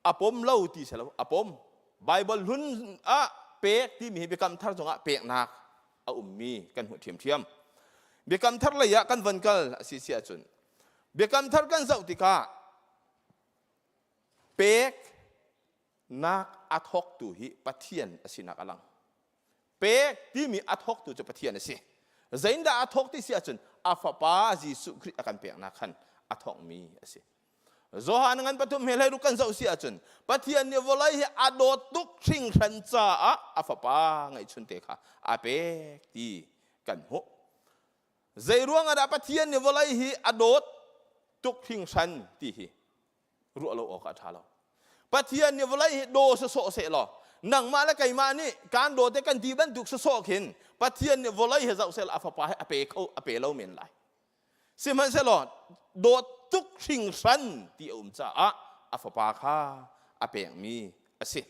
a pom lo ti si lo, a pom. Bible hlun ah pek timi hi Biakam Thar zongah peknak a ummi kan hmuh ṭhiamṭhiam. Biakam Thar lei ah kan von kal a si si ahcun Biakam Thar kan zoh tikah peknak a thawktu hi Pathian a sinak a lang. Pek timi a thawktu cu Pathian a si. Zeindah a thawk ti si ahcun a fapa Jesuh Khrih a kan peknak khan a thawkmi a si. Johan ngan pathum he hlei kan zoh si ahcun Pathian nih vawlei hi a dawt tuk hringhran caah a fapa ngeihchun te kha a pek ti kan hmuh. Zei ruang ah dah Pathian nih vawlei hi a dawt tuk hringhran ti hi ruah lo awk a ṭha lo. Pathian nih vawlei hi daw sawsawh seh law nangmah le keimah nih kan daw te kan ti bantuk sawsawh khin Pathian nih vawlei hi zoh seh law a fapa hi a pe kho a pe lo men lai. Sihmanhsehlaw dawt tuk hringhran ti a um caah a fapa kha a pekmi a si.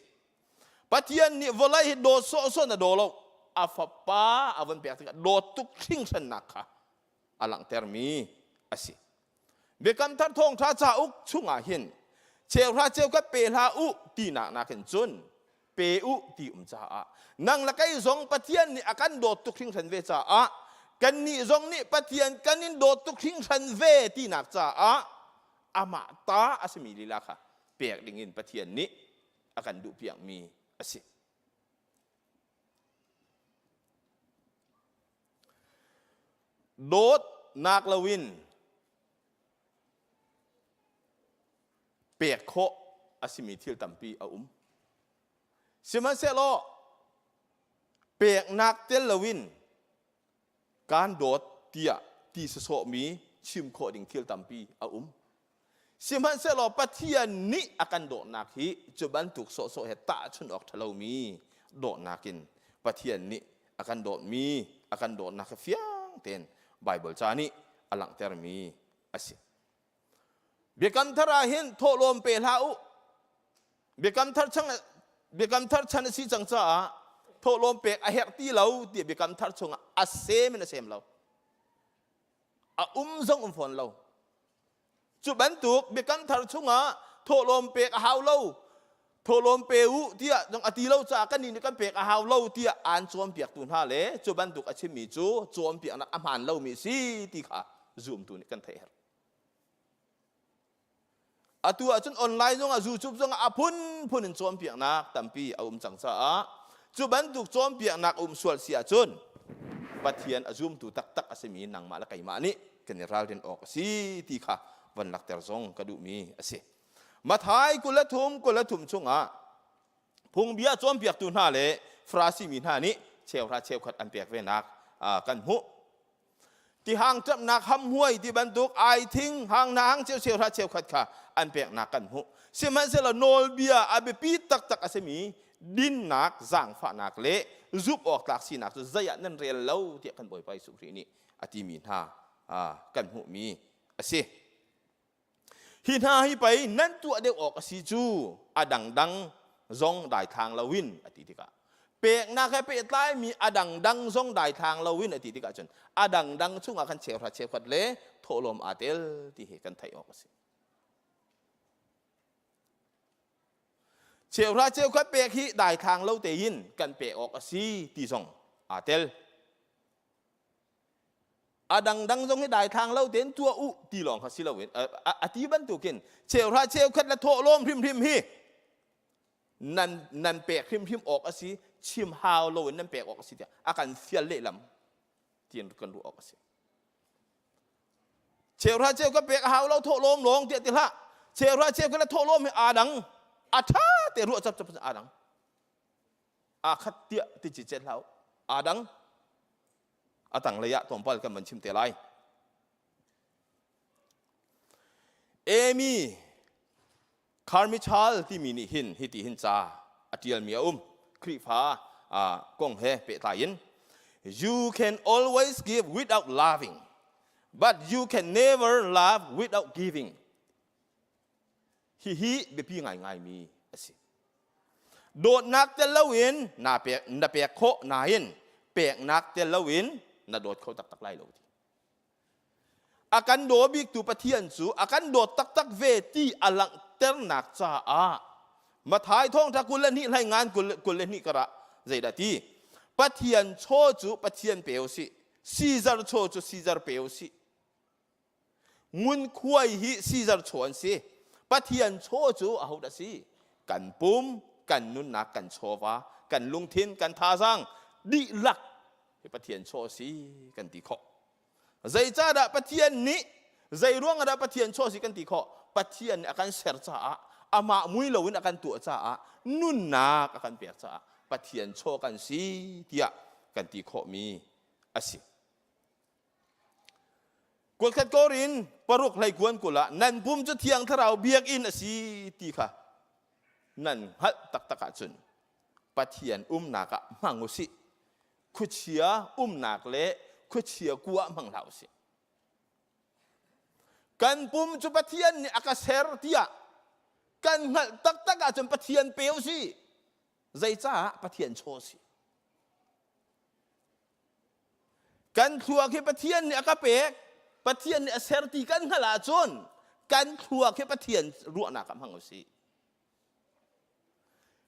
Pathian nih vawlei hi dawt sawhsawh na daw lo a fapa a von pek tikah dawt tuk hringhrannak kha a langhtermi a si. Biakam Thar Thawngṭha cauk chungah hin cheuhra cheukhat pe hlah u tinak nakin cun pe u ti um caah nang le kei zong Pathian nih a kan dawt tuk hringhran ve caah kannih zong nih Pathian kan in dawt tuk hringhran ve tinak caah amah ta a simi lila kha pek dingin Pathian nih a kan duhpiakmi a si. Dawtnak loin pek khawh a simi thil tampi a um. Sihmanhsehlaw peknak tel loin kaan dawt tiah ti sawsawhmi chim khawh ding thil tampi a um. Sihmanhsehlaw Pathian nih a kan dawtnak hi cu bantuk sawhsawh he tahchunh awk ṭhalomi dawtnak in Pathian nih a kan dawtmi a kan dawtnak hi fiang tein Baibal ca nih a langhtermi a si. Biakam thar ah hin thawhlawm pe hlah u. Biakam thar chang Biakam thar chan a si cang caah thawhlawm pek a herh ti lo tiah Biakam thar chungah a sem in a sem lo. A um zong um fawn lo. Cu bantuk biakam thar chungah thawhlawm pek a hau lo. Thawhlawm pe u tiah zong a ti lo caah kannih nih kan pek a hau lo tiah aan cawnpiaktu hna le cu bantuk a chimmi cu cawnpiaknak a hmaan lomi a si ti kha zumtu nih kan theih herh. Atu ahcun online zongah YouTube zongah a phunphun in cawnpiaknak tampi a um cang caah cu bantuk cawnpiaknak a um sual si ahcun Pathian a zumtu taktak a simi nangmah le keimah nih kan i ralrin awk a si ti kha van lakter zong ka duhmi a si. Mathai 23 23 chungah phungbia cawnpiaktu hna le Farasi mi hna nih cheuhra cheukhat an pek venak kan hmuh. Tihang ṭamhnak hamhmuai ti bantuk aithing hang hna hang cheu cheuhra cheukhat kha an peknak kan hmuh. Sihmanhsehlaw nawlbia a biapi taktak a simi dinnak, zaangfahnak le zumh awk tlak sinak cu zei ah nan rel lo tiah kan Bawipa Jesuh Khrih nih a timi hna kan hmuhmi a si. Hi hna hi pei nan tuah deuh awk a si cu a dangdang zong daithlang loin a ti tikah peknak he pehtlaimi a dangdang zong daithlang loin a ti tikah cun a dangdang chungah khan cheuhra cheukhat le thawhlawm aa tel ti hi kan theih awk a si. Cheuhra cheukhat pek hi daithlang lo tein kan pek awk a si ti zong aa tel. A dangdang zong hi daithlang lo tein tuah u ti lawng kha si loin a ti bantukin cheuhra cheukhat le thawhlawm hrimhrim hi nan nan pek hrimhrim awk a si chim hau loin nan pek awk a si tiah a kan fial lehlam tiin kan ruah awk a si. Cheuhra cheukhat pek a hau lo thawhlawm lawng tiah ti hlah. Cheuhra cheukhat le thawhlawm hi aa dang a ṭha te ruah cap cap aa dang aa khat tiah ti ci cet hlah u aa dang a tanglei ah tlawmpal kan van chim te lai. Amy Carmichael timi nih hin hiti hin ca a ṭialmi a um. Khrihfa kong he pehtlai in You can always give without loving, but you can never love without giving. Hihi biapi ngaingaimi a si. Dawtnak tel loin na pek, na pek khawh nain peknak tel loin na dawt kho taktak lai lo ti. A kan daw biktu Pathian cu a kan dawt taktak ve ti a langhternak caah Mathai thawngṭha 22 hlei ngan 22 karah zeidah ti? Pathian chaw cu Pathian pe u sih, Caesar chaw cu Caesar pe u sih. Ngunkhuai hi Caesar chaw an si. Pathian chaw cu ahodah si? Kan pum, kan nunnak, kan chawva, kan lungthin, kan thazaang dihlak hi Pathian chaw a si kan ti khawh. Zeicahdah Pathian nih zei ruang ah dah Pathian chaw a si kan ti khawh? Pathian nih a kan ser caah amah mui loin a kan tuah caah nunnak a kan pek caah Pathian chaw kan si tiah kan ti khawhmi a si. Kuatkhat Korin paruk hleikuan kul ah nan pum cu Thiang Thlarau biakinn a si ti kha nan hngalh taktak ahcun Pathian umnak ah hmang u sih. Khuachia umnak le khuachia kua hmang hlah u sih. Kan pum cu Pathian nih a ka ser tiah kan hngalh taktak ahcun Pathian pe u sih. Zeicah Pathian chaw a si? Kan thluak hi Pathian nih a ka pek, Pathian nih a ser ti kan hngalh ahcun kan thluak hi Pathian ruahnak ah hmang u sih.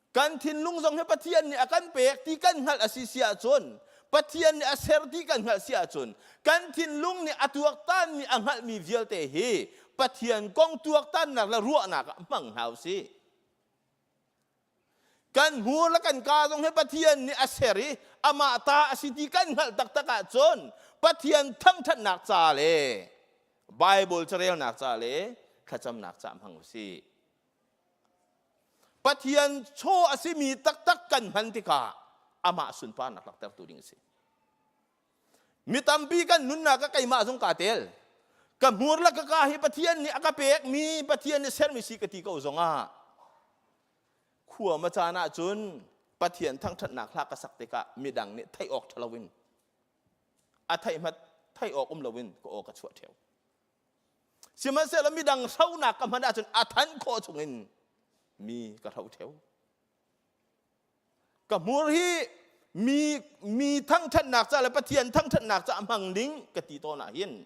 Kan thinlung zong hi Pathian nih a kan pek ti kan hngalh a si si ahcun Pathian nih a ser ti kan hngalh si ahcun kan thinlung nih a tuaktanmi a hngalhmi vialte hi Pathian kong tuaktannak le ruahnak ah hmang hna u sih. Kan hmur le kan kaa zong hi Pathian nih a ser i amah ta a si ti kan hngalh taktak ahcun Pathian thangṭhatnak ca le Baibal carelnak ca le thlacamnak ca hmang u sih. Pathian chaw a simi taktak kan hman tikah amah sunparnak langhtertu ding a si. Mi tampi kan nunnak ah keimah zong kaa tel. Ka hmur le ka ka hi Pathian nih a ka pekmi, Pathian nih sermi si ka ti ko zongah khua ma caan ahcun Pathian thangṭhatnak hla ka sak tikah midang nih theih awk ṭha loin a theih hmat theih awk um loin ka aw ka chuah ṭheo. Sihmanhsehlaw midang hronak ka hman ahcun a than khawh chungin mi ka hro ṭheo. Ka hmur hi mi mi thangṭhatnak ca le Pathian thangṭhatnak ca hmang ding ka ti tawn ah hin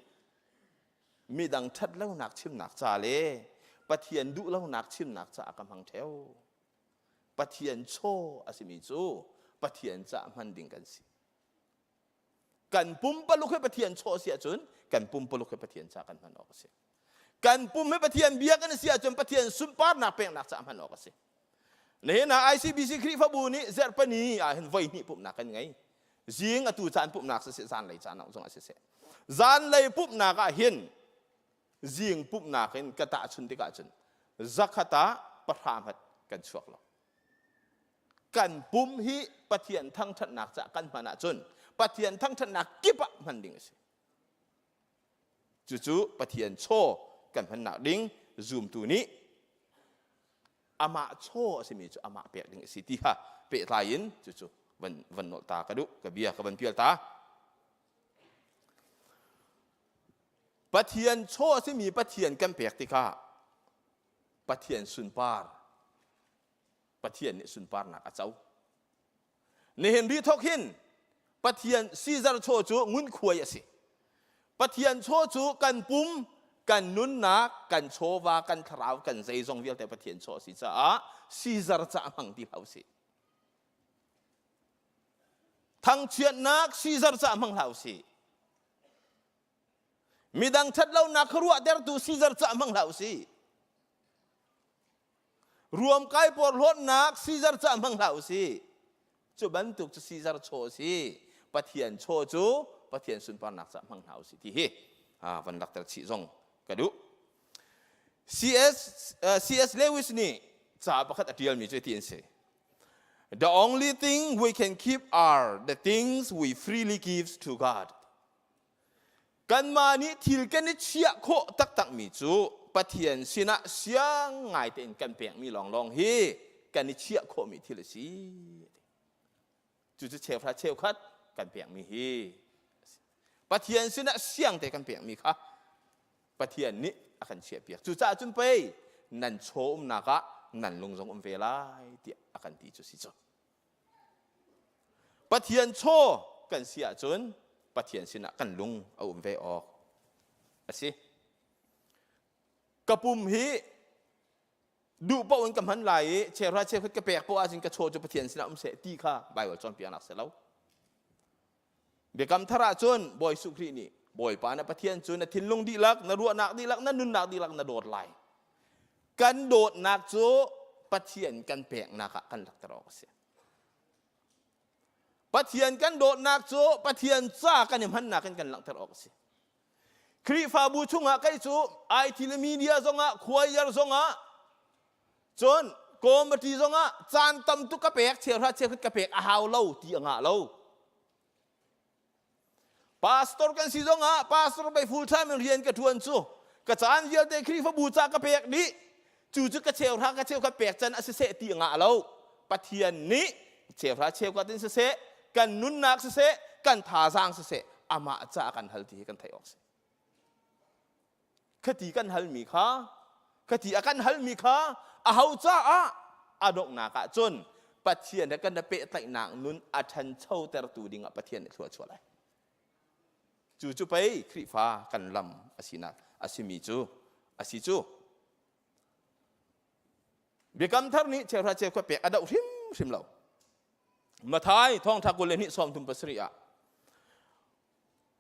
midang ṭhatlonak chimnak ca le Pathian duhlonak chimnak caah ka hmang ṭheo. Pathian chaw a simi cu Pathian caah hman ding kan si. Kan pumpaluk hi Pathian chaw a si ahcun kan pumpaluk hi Pathian caah kan hman awk a si. Kan pum hi Pathian bia kan si ahcun Pathian sunparnak peknak caah hman awk a si. Nihin ah ICBC Khrihfabu nih zarhpani ah hin voi hnih pumhnak kan ngei. Zing atu caan pumhnak siseh, zanlei caan zong ah siseh. Zanlei pumhnak ah hin zing pumhnak in ka tahchun tikah cun zakhat ah pahra hmat kan chuak lo. Kan pum hi Pathian thangṭhatnak caah kan hman ahcun Pathian thangṭhatnak kip ah hman ding a si. Cucu Pathian chaw kan hmannak ding zumtu nih amah chaw a simi cu amah pek ding a si ti kha pehtlai in cucu van van nolh ta ka duh ka bia ka van pial ta. Pathian chaw a simi Pathian kan pek tikah Pathian sunpar Pathian nih sunparnak a co. Nihin ri thok hin Pathian Caesar chaw cu ngunkhuai a si. Pathian chaw cu kan pum, kan nunnak, kan chawva, kan thlarau, kan zeizong vialte Pathian chaw a si caah Caesar ca hmang ti hlah usih. Thangchiatnak Caesar ca hmang hlah usih. Midang ṭhatlonak kha ruahtertu Caesar ca hmang hlah usih. Ruamkai porhlawtnak Caesar ca hmang hlah usih. Cu bantuk cu Caesar chaw a si. Pathian chaw cu Pathian sunparnak ca hmang hna usih ti hi van lakter chih zong ka duh. CS, uh, C.S. Lewis nih ca pakhat a ṭialmi cu ti an si. The only thing we can keep are the things we freely give to God. Kanmah nih thil kan i chiah khawh taktakmi cu Pathian sinah siang ngai tein kan pekmi lawnglawng hi kan i chiah khawhmi thil a si. Cucu cheuhra cheukhat kan pekmi hi Pathian sinah siang te kan pekmi kha Pathian nih a kan chiahpiak. Cucaah cun pei nan chaw umnak ah nan lung zong um ve lai tiah a kan ti cu si cu. Pathian chaw kan si ahcun Pathian sinah kan lung a um ve awk a si. Ka pum hi duh paoh in ka hman lai i cheuhra cheukhat ka pek poah ahcun ka chaw cu Pathian sinah um seh ti kha Baibal cawnpiaknak si lo. Biakam thar ahcun Bawi Jesuh Khrih nih Bawipa na Pathian cu na thinlung dihlak, na ruahnak dihlak, na nunnak dihlak na dawt lai. Kan dawtnak cu Pathian kan peknak ah kan lakter awk a si. Pathian kan dawtnak cu Pathian ca kan i hmannak in kan langhter awk a si. Khrihfabu chungah kei cu IT le media zongah choir zongah cun committee zongah caan tam tuk ka pek cheuhra cheukhat ka pek a hau lo ti a ngah lo. Pastor kan si zongah pastor bei full time in rian ka ṭuan cu ka caan vialte Khrihfabu ca ka pek dih cu cu ka cheuhra ka cheukhat pek can a si seh ti a ngah lo. Pathian nih cheuhra cheukhat in siseh kan nunnak siseh kan thazaang siseh amah ca kan hal ti hi kan theih awk si. Khati kan halmi kha khati a kan halmi kha aho caah a donghnak ah cun Pathian he kan pehtlaihnak nun a ṭhanchotertu dingah Pathian nih thlua chuah lai. Cu cu pei Khrihfa kan lam a sinak a simi cu a si cu. Biakam thar nih cheuhra cheukhat pek a doh hrimhrim lo. Mathai thawngṭha 22 37 ah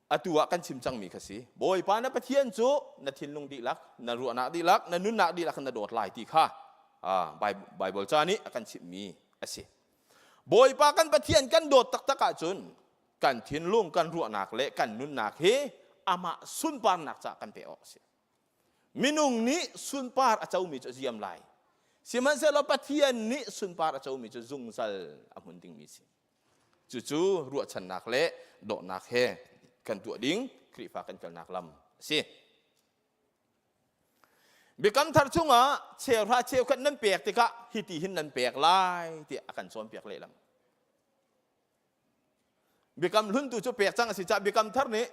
atu ah kan chim cangmi kha si. Bawipa na Pathian cu na thinlung dihlak, na ruahnak dihlak, na nunnak dihlak in na dawt lai ti kha Bible ca nih a kan chimhmi a si. Bawipa kan Pathian kan dawt taktak ahcun kan thinlung, kan ruahnak le kan nunnak hi amah sunparnak caah kan pe awk a si. Minung nih sunpar a comi cu a ziam lai. Sihmanhsehlaw Pathian nih sunpar a comi cu zungzal a hmun dingmi si. Cucu ruahchannak le dawtnak he kan tuah ding Khrihfa kan kalnak lam a si. Biakam thar chungah cheuhra cheukhat nan pek tikah hiti hin nan pek lai tiah a kan cawnpiak lehlam. Biakam hlun tu cu pek cang a si caah biakam thar nih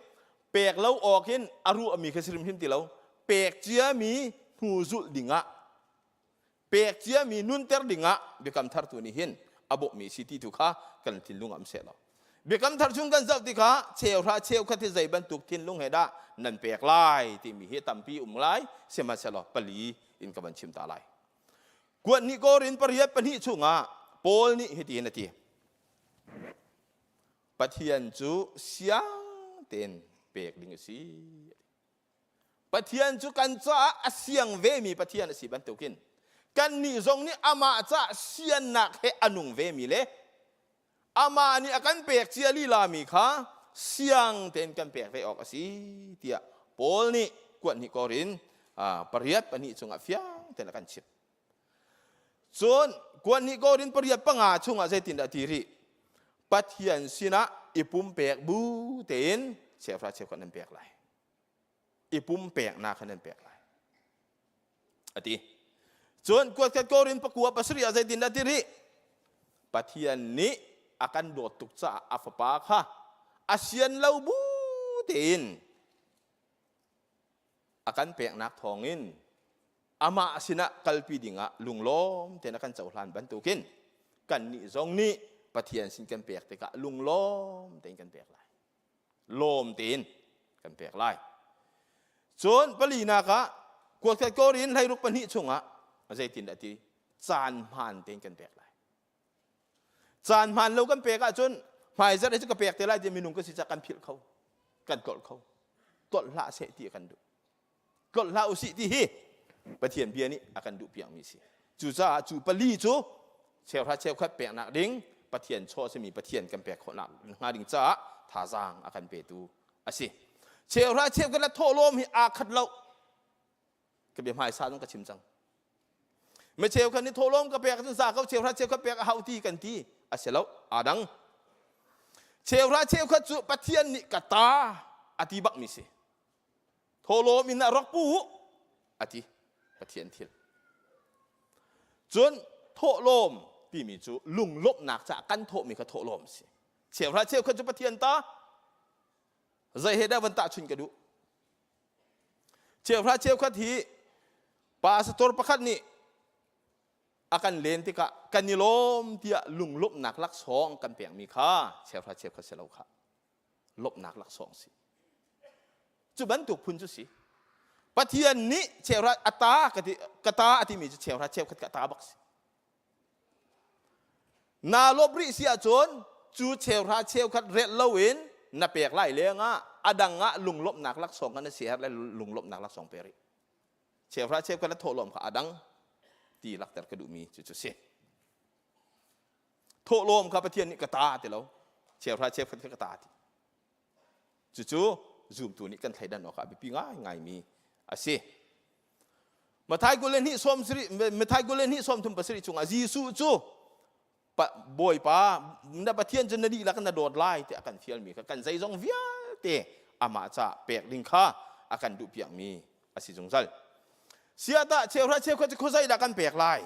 pek lo awk in a ruahmi kha si hrimhrim ti lo. Pek ciami hnu zulh dingah pek ciami nunter dingah biakam thar tu nih hin a bawmhmi si ti tu kha kan thinlung ah um seh law. Biakam thar chung kan zoh tikah cheuhra cheukhat hi zei bantuk thinlung he dah nan pek lai timi hi tampi um lai sihmanhsehlaw pali in ka van chim ta lai. Kuat ni Korin pariat pahnih chungah Paul nih hitin a ti. Pathian cu siang tein pek ding a si. Pathian cu kan caah a siang vemi Pathian a si bantukin kannih zong nih amah caah siannak he a nung vemi le amah nih a kan pek cia lilami kha siang tein kan pek ve awk a si tiah Paul nih kuat hnih Korin pariat pahnih chungah fiang tein a kan chimh. Cun kuat hnih Korin pariat panga chungah zeitindah ti rih? Pathian sinah i pumpek bu tein cheuhra cheukhat nan pek lai. I pumpeknak kha nan pek lai. A ti. Cun kuatkhat Korin pakua pasarih ah zeitindah ti rih? Pathian nih a kan dawt tuk caah a fapa kha a sian lo bu tein a kan peknak thawngin amah sinah kalpi dingah lunglawm tein a kan cohlan bantukin kannih zong nih Pathian sin kan pek tikah lunglawm tein kan pek lai. Lawm tein kan pek lai. Cun palinak ah kuatkhat Korin hleiruk pahnih chungah zeitindah ti caan hmaan tein kan pek lai. Caan hmaan lo kan pek ahcun hmaizarh hi cu ka pek te lai ti minung kan si cah kan philh kho, kan tlolh kho. Tlolh hlah seh ti a kan duh. Tlolh hlah usih ti hi Pathian bia nih a kan duh piakmi si. Cucaah cu pali cu cheuhra cheukhat peknak ding Pathian chaw a simi Pathian kan pek khawhnak hnga ding caah thazaang a kan petu a si. Cheuhra cheukhat le thawhlawm hi aa khat lo. Ka bia hmaisa zong ka chim cang. Mi cheukhat nih thawhlawm ka pek cun za ko cheuhra cheukhat pek a hau ti kan ti a si lo aa dang. Cheuhra cheukhat cu Pathian nih ka ta a ti bak mi si. Thawhlawm in a rak pu a ti Pathian thil. Cun thawhlawm timi cu lunglawmhnak caah kan thawhmi kha thawhlawm a si. Cheuhra cheukhat cu Pathian ta zei he dah van tahchun ka duh. Cheuhra cheukhat hi pastor pakhat nih a kan len tikah kan i lawm tiah lunglawmhnak laksawng kan pekmi kha cheuhra cheukhat si lo kha lawmhnak laksawng si. Cu bantuk phun cu si. Pathian nih cheuhra a ta ka ti ka ta a timi cu cheuhra cheukhat ka ta bak si. Naa lawp rih si ahcun cu cheuhra cheukhat relh loin na pek lai lengah a dang ah lunglawmhnak laksawng kha na siaherh le lunglawmhnak laksawng pe rih. Cheuhra cheukhat le thawhlawm kha a dang ti lakter ka duhmi cu cu si. Thawhlawm kha Pathian nih ka ta ti lo. Cheuhra cheukhat kha ka ta ti. Cucu zumtu nih kan thleidan awk ah biapi ngaingaimi a si. Mathai 22 sawm sarih Mathai 22 sawm thum pasarih chungah Jesuh cu Bawipa na Pathian cu na dihlak na dawt lai tiah a kan fialmi kha kan zeizong vialte amah ca pek ding kha a kan duhpiakmi a si zungzal. Siatah cheuhra cheukhat cu khuazei dah kan pek lai?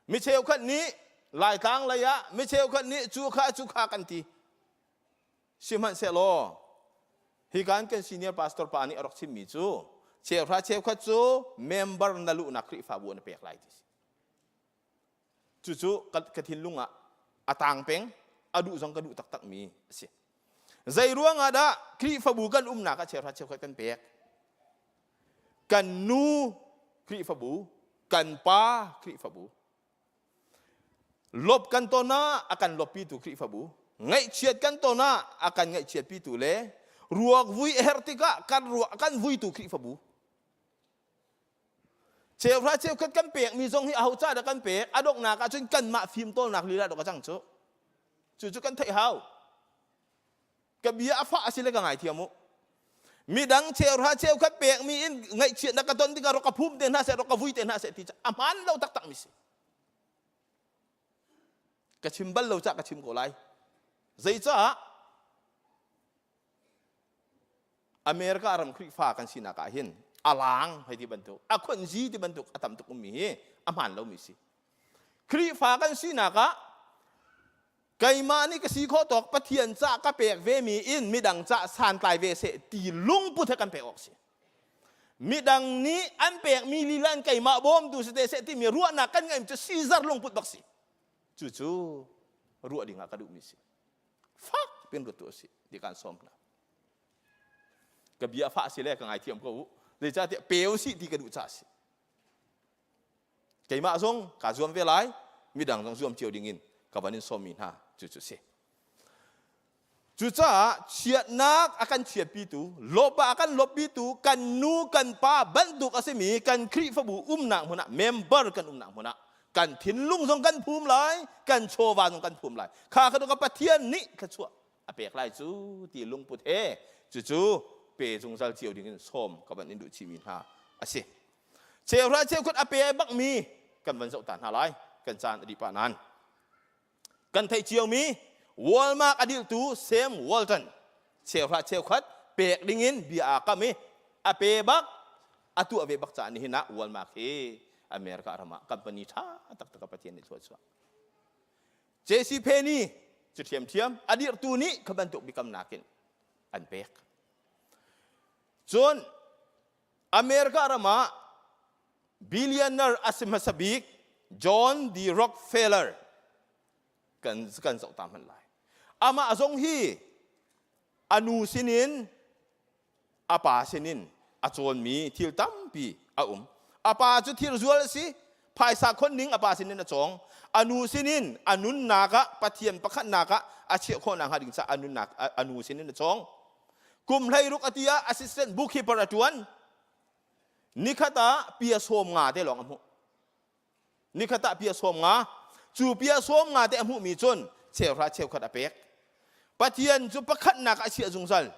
Mi cheukhat nih Laitlang lei ah mi cheukhat nih cu kha cu kha kan ti. Sihmanhsehlaw hi kan kan senior pastor pa nih a rak chimmi cu cheuhra cheukhat cu member na luhnak Khrihfabu na pek lai ti si. Cucu ka thinlung ah a tang peng, a duh zong ka duh taktakmi a si. Zei ruang ah dah Khrihfabu kan umnak ah cheuhra cheukhat kan pek? Kan nu Khrihfabu, kan pa Khrihfabu, Lop kan ton ah a kan loppitu Khrihfabu, ngaihchiat kan ton ah a kan ngaihchiatpitu le ruak vui a herh tikah kan ruak kan vuitu Khrihfabu. Cheuhra cheukhat kan pekmi zong hi aho ca dah kan pek? A donghnak ah cun kanmah fimtawlnak lila dok a cang cu. Cucu kan theih hau. Ka bia a fah a si le ka ngaithiam u. Midang cheuhra cheukhat pekmi in ngaihchiatnak ka ton tikah rak ka phum te hna seh, rak ka vui te hna seh ti cu a hmaan lo taktakmi si. Ka chim bal lo cah ka chim ko lai. Zeicah America ram Khrihfa kan sinak ah hin a lang hei ti bantuk, a khonzi ti bantuk a tam tuk ummi hi a hmaan lomi si. Khrihfa kan sinak ah keimah nih ka si khawh tawk Pathian cah ka pek vemi in midang cah santlai ve seh ti lungput he kan pek awk si. Midang nih an pekmi lila in keimah bawmtu si te seh timi ruahnak kan ngeih cu Caesar lungput bak si. Cucu ruah ding ah ka duhmi si. Fak pin ruat tu a si ti kan sawm hna. Ka bia fah si le ka ngaithiam ko u. Zeicahtiah pe u sih ti ka duh caah si. Keimah zong kaa zuam ve lai, midang zong zuam cio dingin ka van in sawmmi hna cu cu si. Cucaah chiatnak a kan chiatpitu, lawpa a kan lawppitu, kan nu kan pa bantuk a simi kan Khrihfabu umnak hmun ah member kan umnak hmun ah kan thinlung zong kan phum lai, kan chawva zong kan phum lai. Kha kha ka Pathian nih thluachuah a pek lai cu ti lungput he cucu pe zungzal cio ding in sawm ka van in duh chihmi hna a si. Cheuhra cheukhat a pe bakmi kan van zoh ta hna lai. Kan caan a dih pah nain. Kan theih ciomi Walmart a diltu Sam Walton cheuhra cheukhat pek dingin bia aa kam i a pe bak a tuah ve bak caah nihin ah Walmart hi America ram ah company ṭha taktak a Pathian nih thluachuah. JC Penney cu ṭhiamṭhiam a dirhtu nih kha bantuk biakamnak in an pek. Cun America ram ah Billionaire a si hmasa bik John D. Rockefeller kan, kan zoh ta hmanh lai. Amah zong hi a nu sinin a pa sinin a cawnmi thil tampi a um. A pa cu thirzual a si, phaisa khon ning a pa sinin a cawng. A nu sinin a nunnak ah Pathian pakhatnak ah a chiah khawh nakhnga ding caah a nunnak a nu sinin a cawng. Kum 16 a ti ah assistant bookkeeper a ṭuan. Nikhat ah pia 50 te lawng a hmuh. Nikhat ah pia 50. Cu pia 50 te a hmuhmi cun cheuhra cheukhat a pek. Pathian cu pakhatnak ah a chiah zungzal.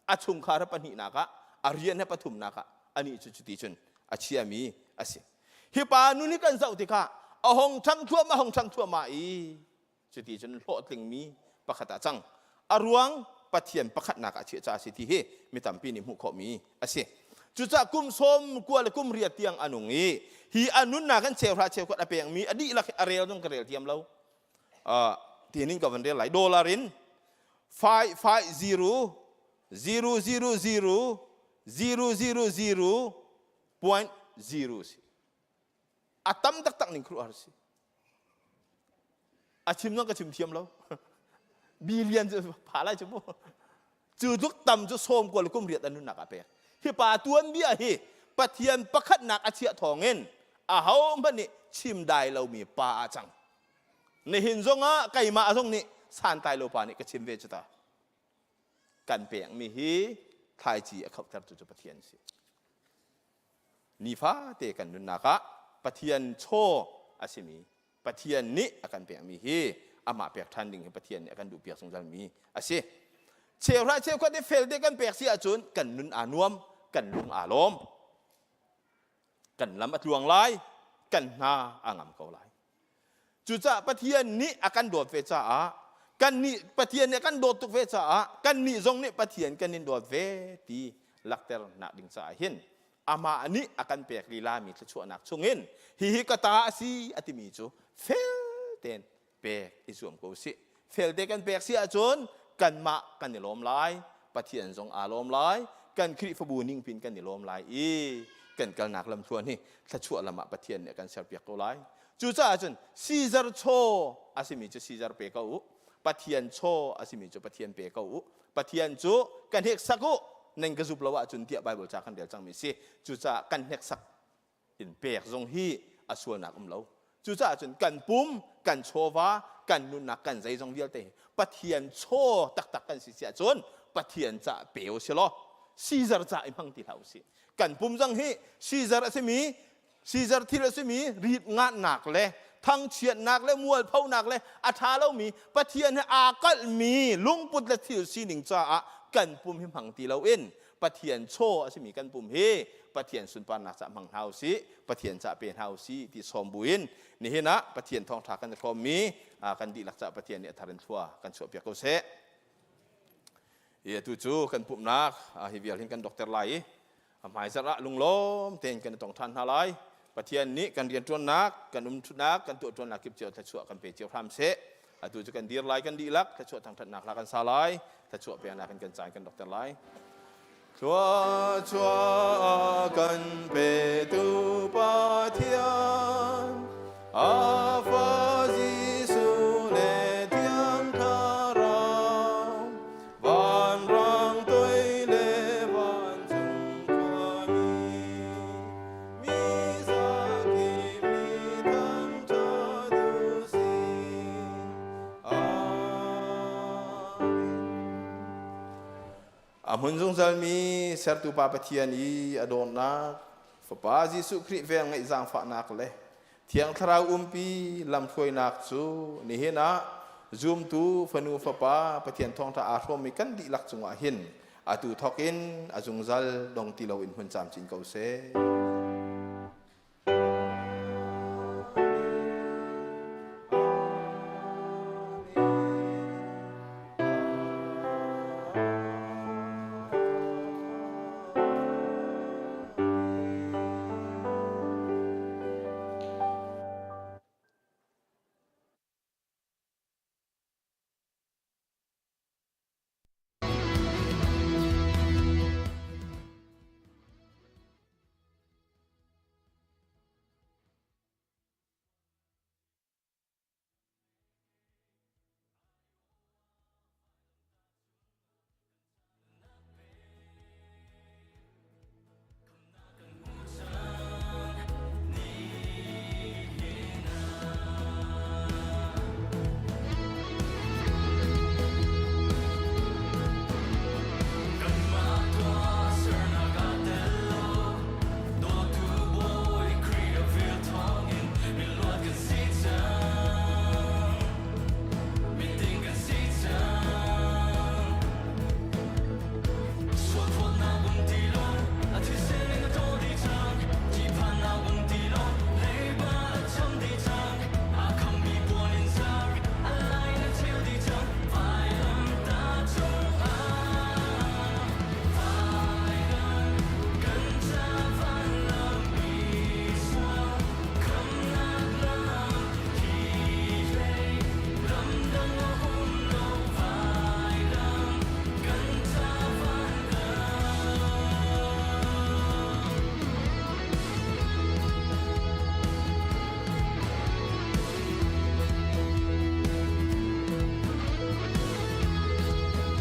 A chungkhar he pahnihnak ah, a rian he pathumnak ah anih cu cuti cun a chiami a si. Hi pa nun hi kan zoh tikah a hong ṭhang thluahmah, a hong ṭhang thluahmah i Cuti cun hlawhtlingmi pakhat ah cang. A ruang Pathian pakhatnak ah chiah ca a si ti hi mi tampi nih hmuh khawhmi a si. Cucaah kum 90 le kum riat tiang a nung i hi a nunnak in cheuhra cheukhat a pekmi a dihlak hi a rel zong ka rel thiam lo. Uh, tinin ka van rel lai. Dollar in 5 5 0 0 0 0 0 0 0 point 0 si. A tam taktak ning khuaruahhar si. A chim zong ka chim thiam lo. Billion cu pha lai cu mu. Cu tluk tam cu 90 le kum riat an nunnak ah pek. Hi pa tuanbia hi Pathian pakhatnak a chiah thawngin aho hmanh nih chim dai lomi pa ah cang. Nihin zongah keimah zong nih santlai lo pa nih ka chim ve cu ta. Kan pekmi hi thlaici a khohtertu cu Pathian si. Nifate kan nunnak ah Pathian chaw a simi Pathian nih a kan pekmi hi amah pek ṭhan ding hi Pathian nih a kan duhpiak zungzalmi a si. Cheuhra cheukhat i felte kan pek si ahcun kan nun aa nuam, kan lung aa lawm. Kan lam a tluang lai, kan hna a ngam ko lai. Cucaah Pathian nih a kan dawt ve caah kan nih Pathian nih a kan dawt tuk ve caah kan nih zong nih Pathian kan in dawt ve ti lakter nak ding caah hin amah nih a kan pek lila mi thluachuahnak chungin hihi ka ta a si a timi cu fel tein pek i zuam ko sih. Felte kan pek si ahcun kanmah kan i lawm lai, Pathian zong aa lawm lai, kan Khrihfabu ningpin kan i lawm lai i kan kalnak lamthluan hi thluachuah lam ah Pathian nih a kan serpiak ko lai. Cucaah cun Caesar chaw a simi cu Caesar pe ko u, Pathian chaw a simi cu Pathian pe ko u. Pathian cu kan hneksak u, nan ka zup lo ahcun tiah Baibal ca kan rel cangmi si. Cucaah kan hneksak in pek zong hi a sualnak um lo. Cucaah cun kan pum, kan chawva, kan nunnak, kan zeizong vialte hi Pathian chaw taktak kan si si ahcun Pathian caah pe u si law Caesar ca i hmang ti hlah u sih. Kan pum zong hi Caesar a simi Caesar thil a simi rit ngatnak le thangchiatnak le mualphonak le a ṭha lomi Pathian he aa kalhmi lungput le thil sining caah kan pum hi hmang ti loin Pathian chaw a simi kan pum hi Pathian sunparnak caah hmang hna usih, Pathian caah pe hna usih ti sawm buin nihin ah Pathian thawngṭha kan i hrawmmi kan dihlak caah Pathian nih a thar in thlua kan chuahpiak ko seh. I atu cu kan pumhnak hi vial hin kan dokter lai i a hmaizarh ah lunglawm tein kan i tong ṭhan hna lai. Pathian nih kan rianṭuannak, kan umṭhutnak, kan tuahṭuannak kip cio thluachuah kan pe cio hram seh. Atu cu kan dir lai kan dihlak, thluachuah thangṭhatnak hla kan sa lai, thluachuah peknak in kan caan kan dokter lai. Thluachuah kan petu Pathian, a fa Jesuh le Thiang Thlarau, Vanrang toi le vancung khuami, mi zakip nih. A hmun zungzalmi sertu Pa Pathian i a dawtnak, Fapa Jesuh Khrih vel ngeih zaangfahnak le Thiang Thlarau umpi lamhruainak cu nihin ah zumtu fanu fapa Pathian thawngṭha aa hrawmmi kan dihlak cungah hin atu thawk in a zungzal dong ti loin hmun camcin ko seh.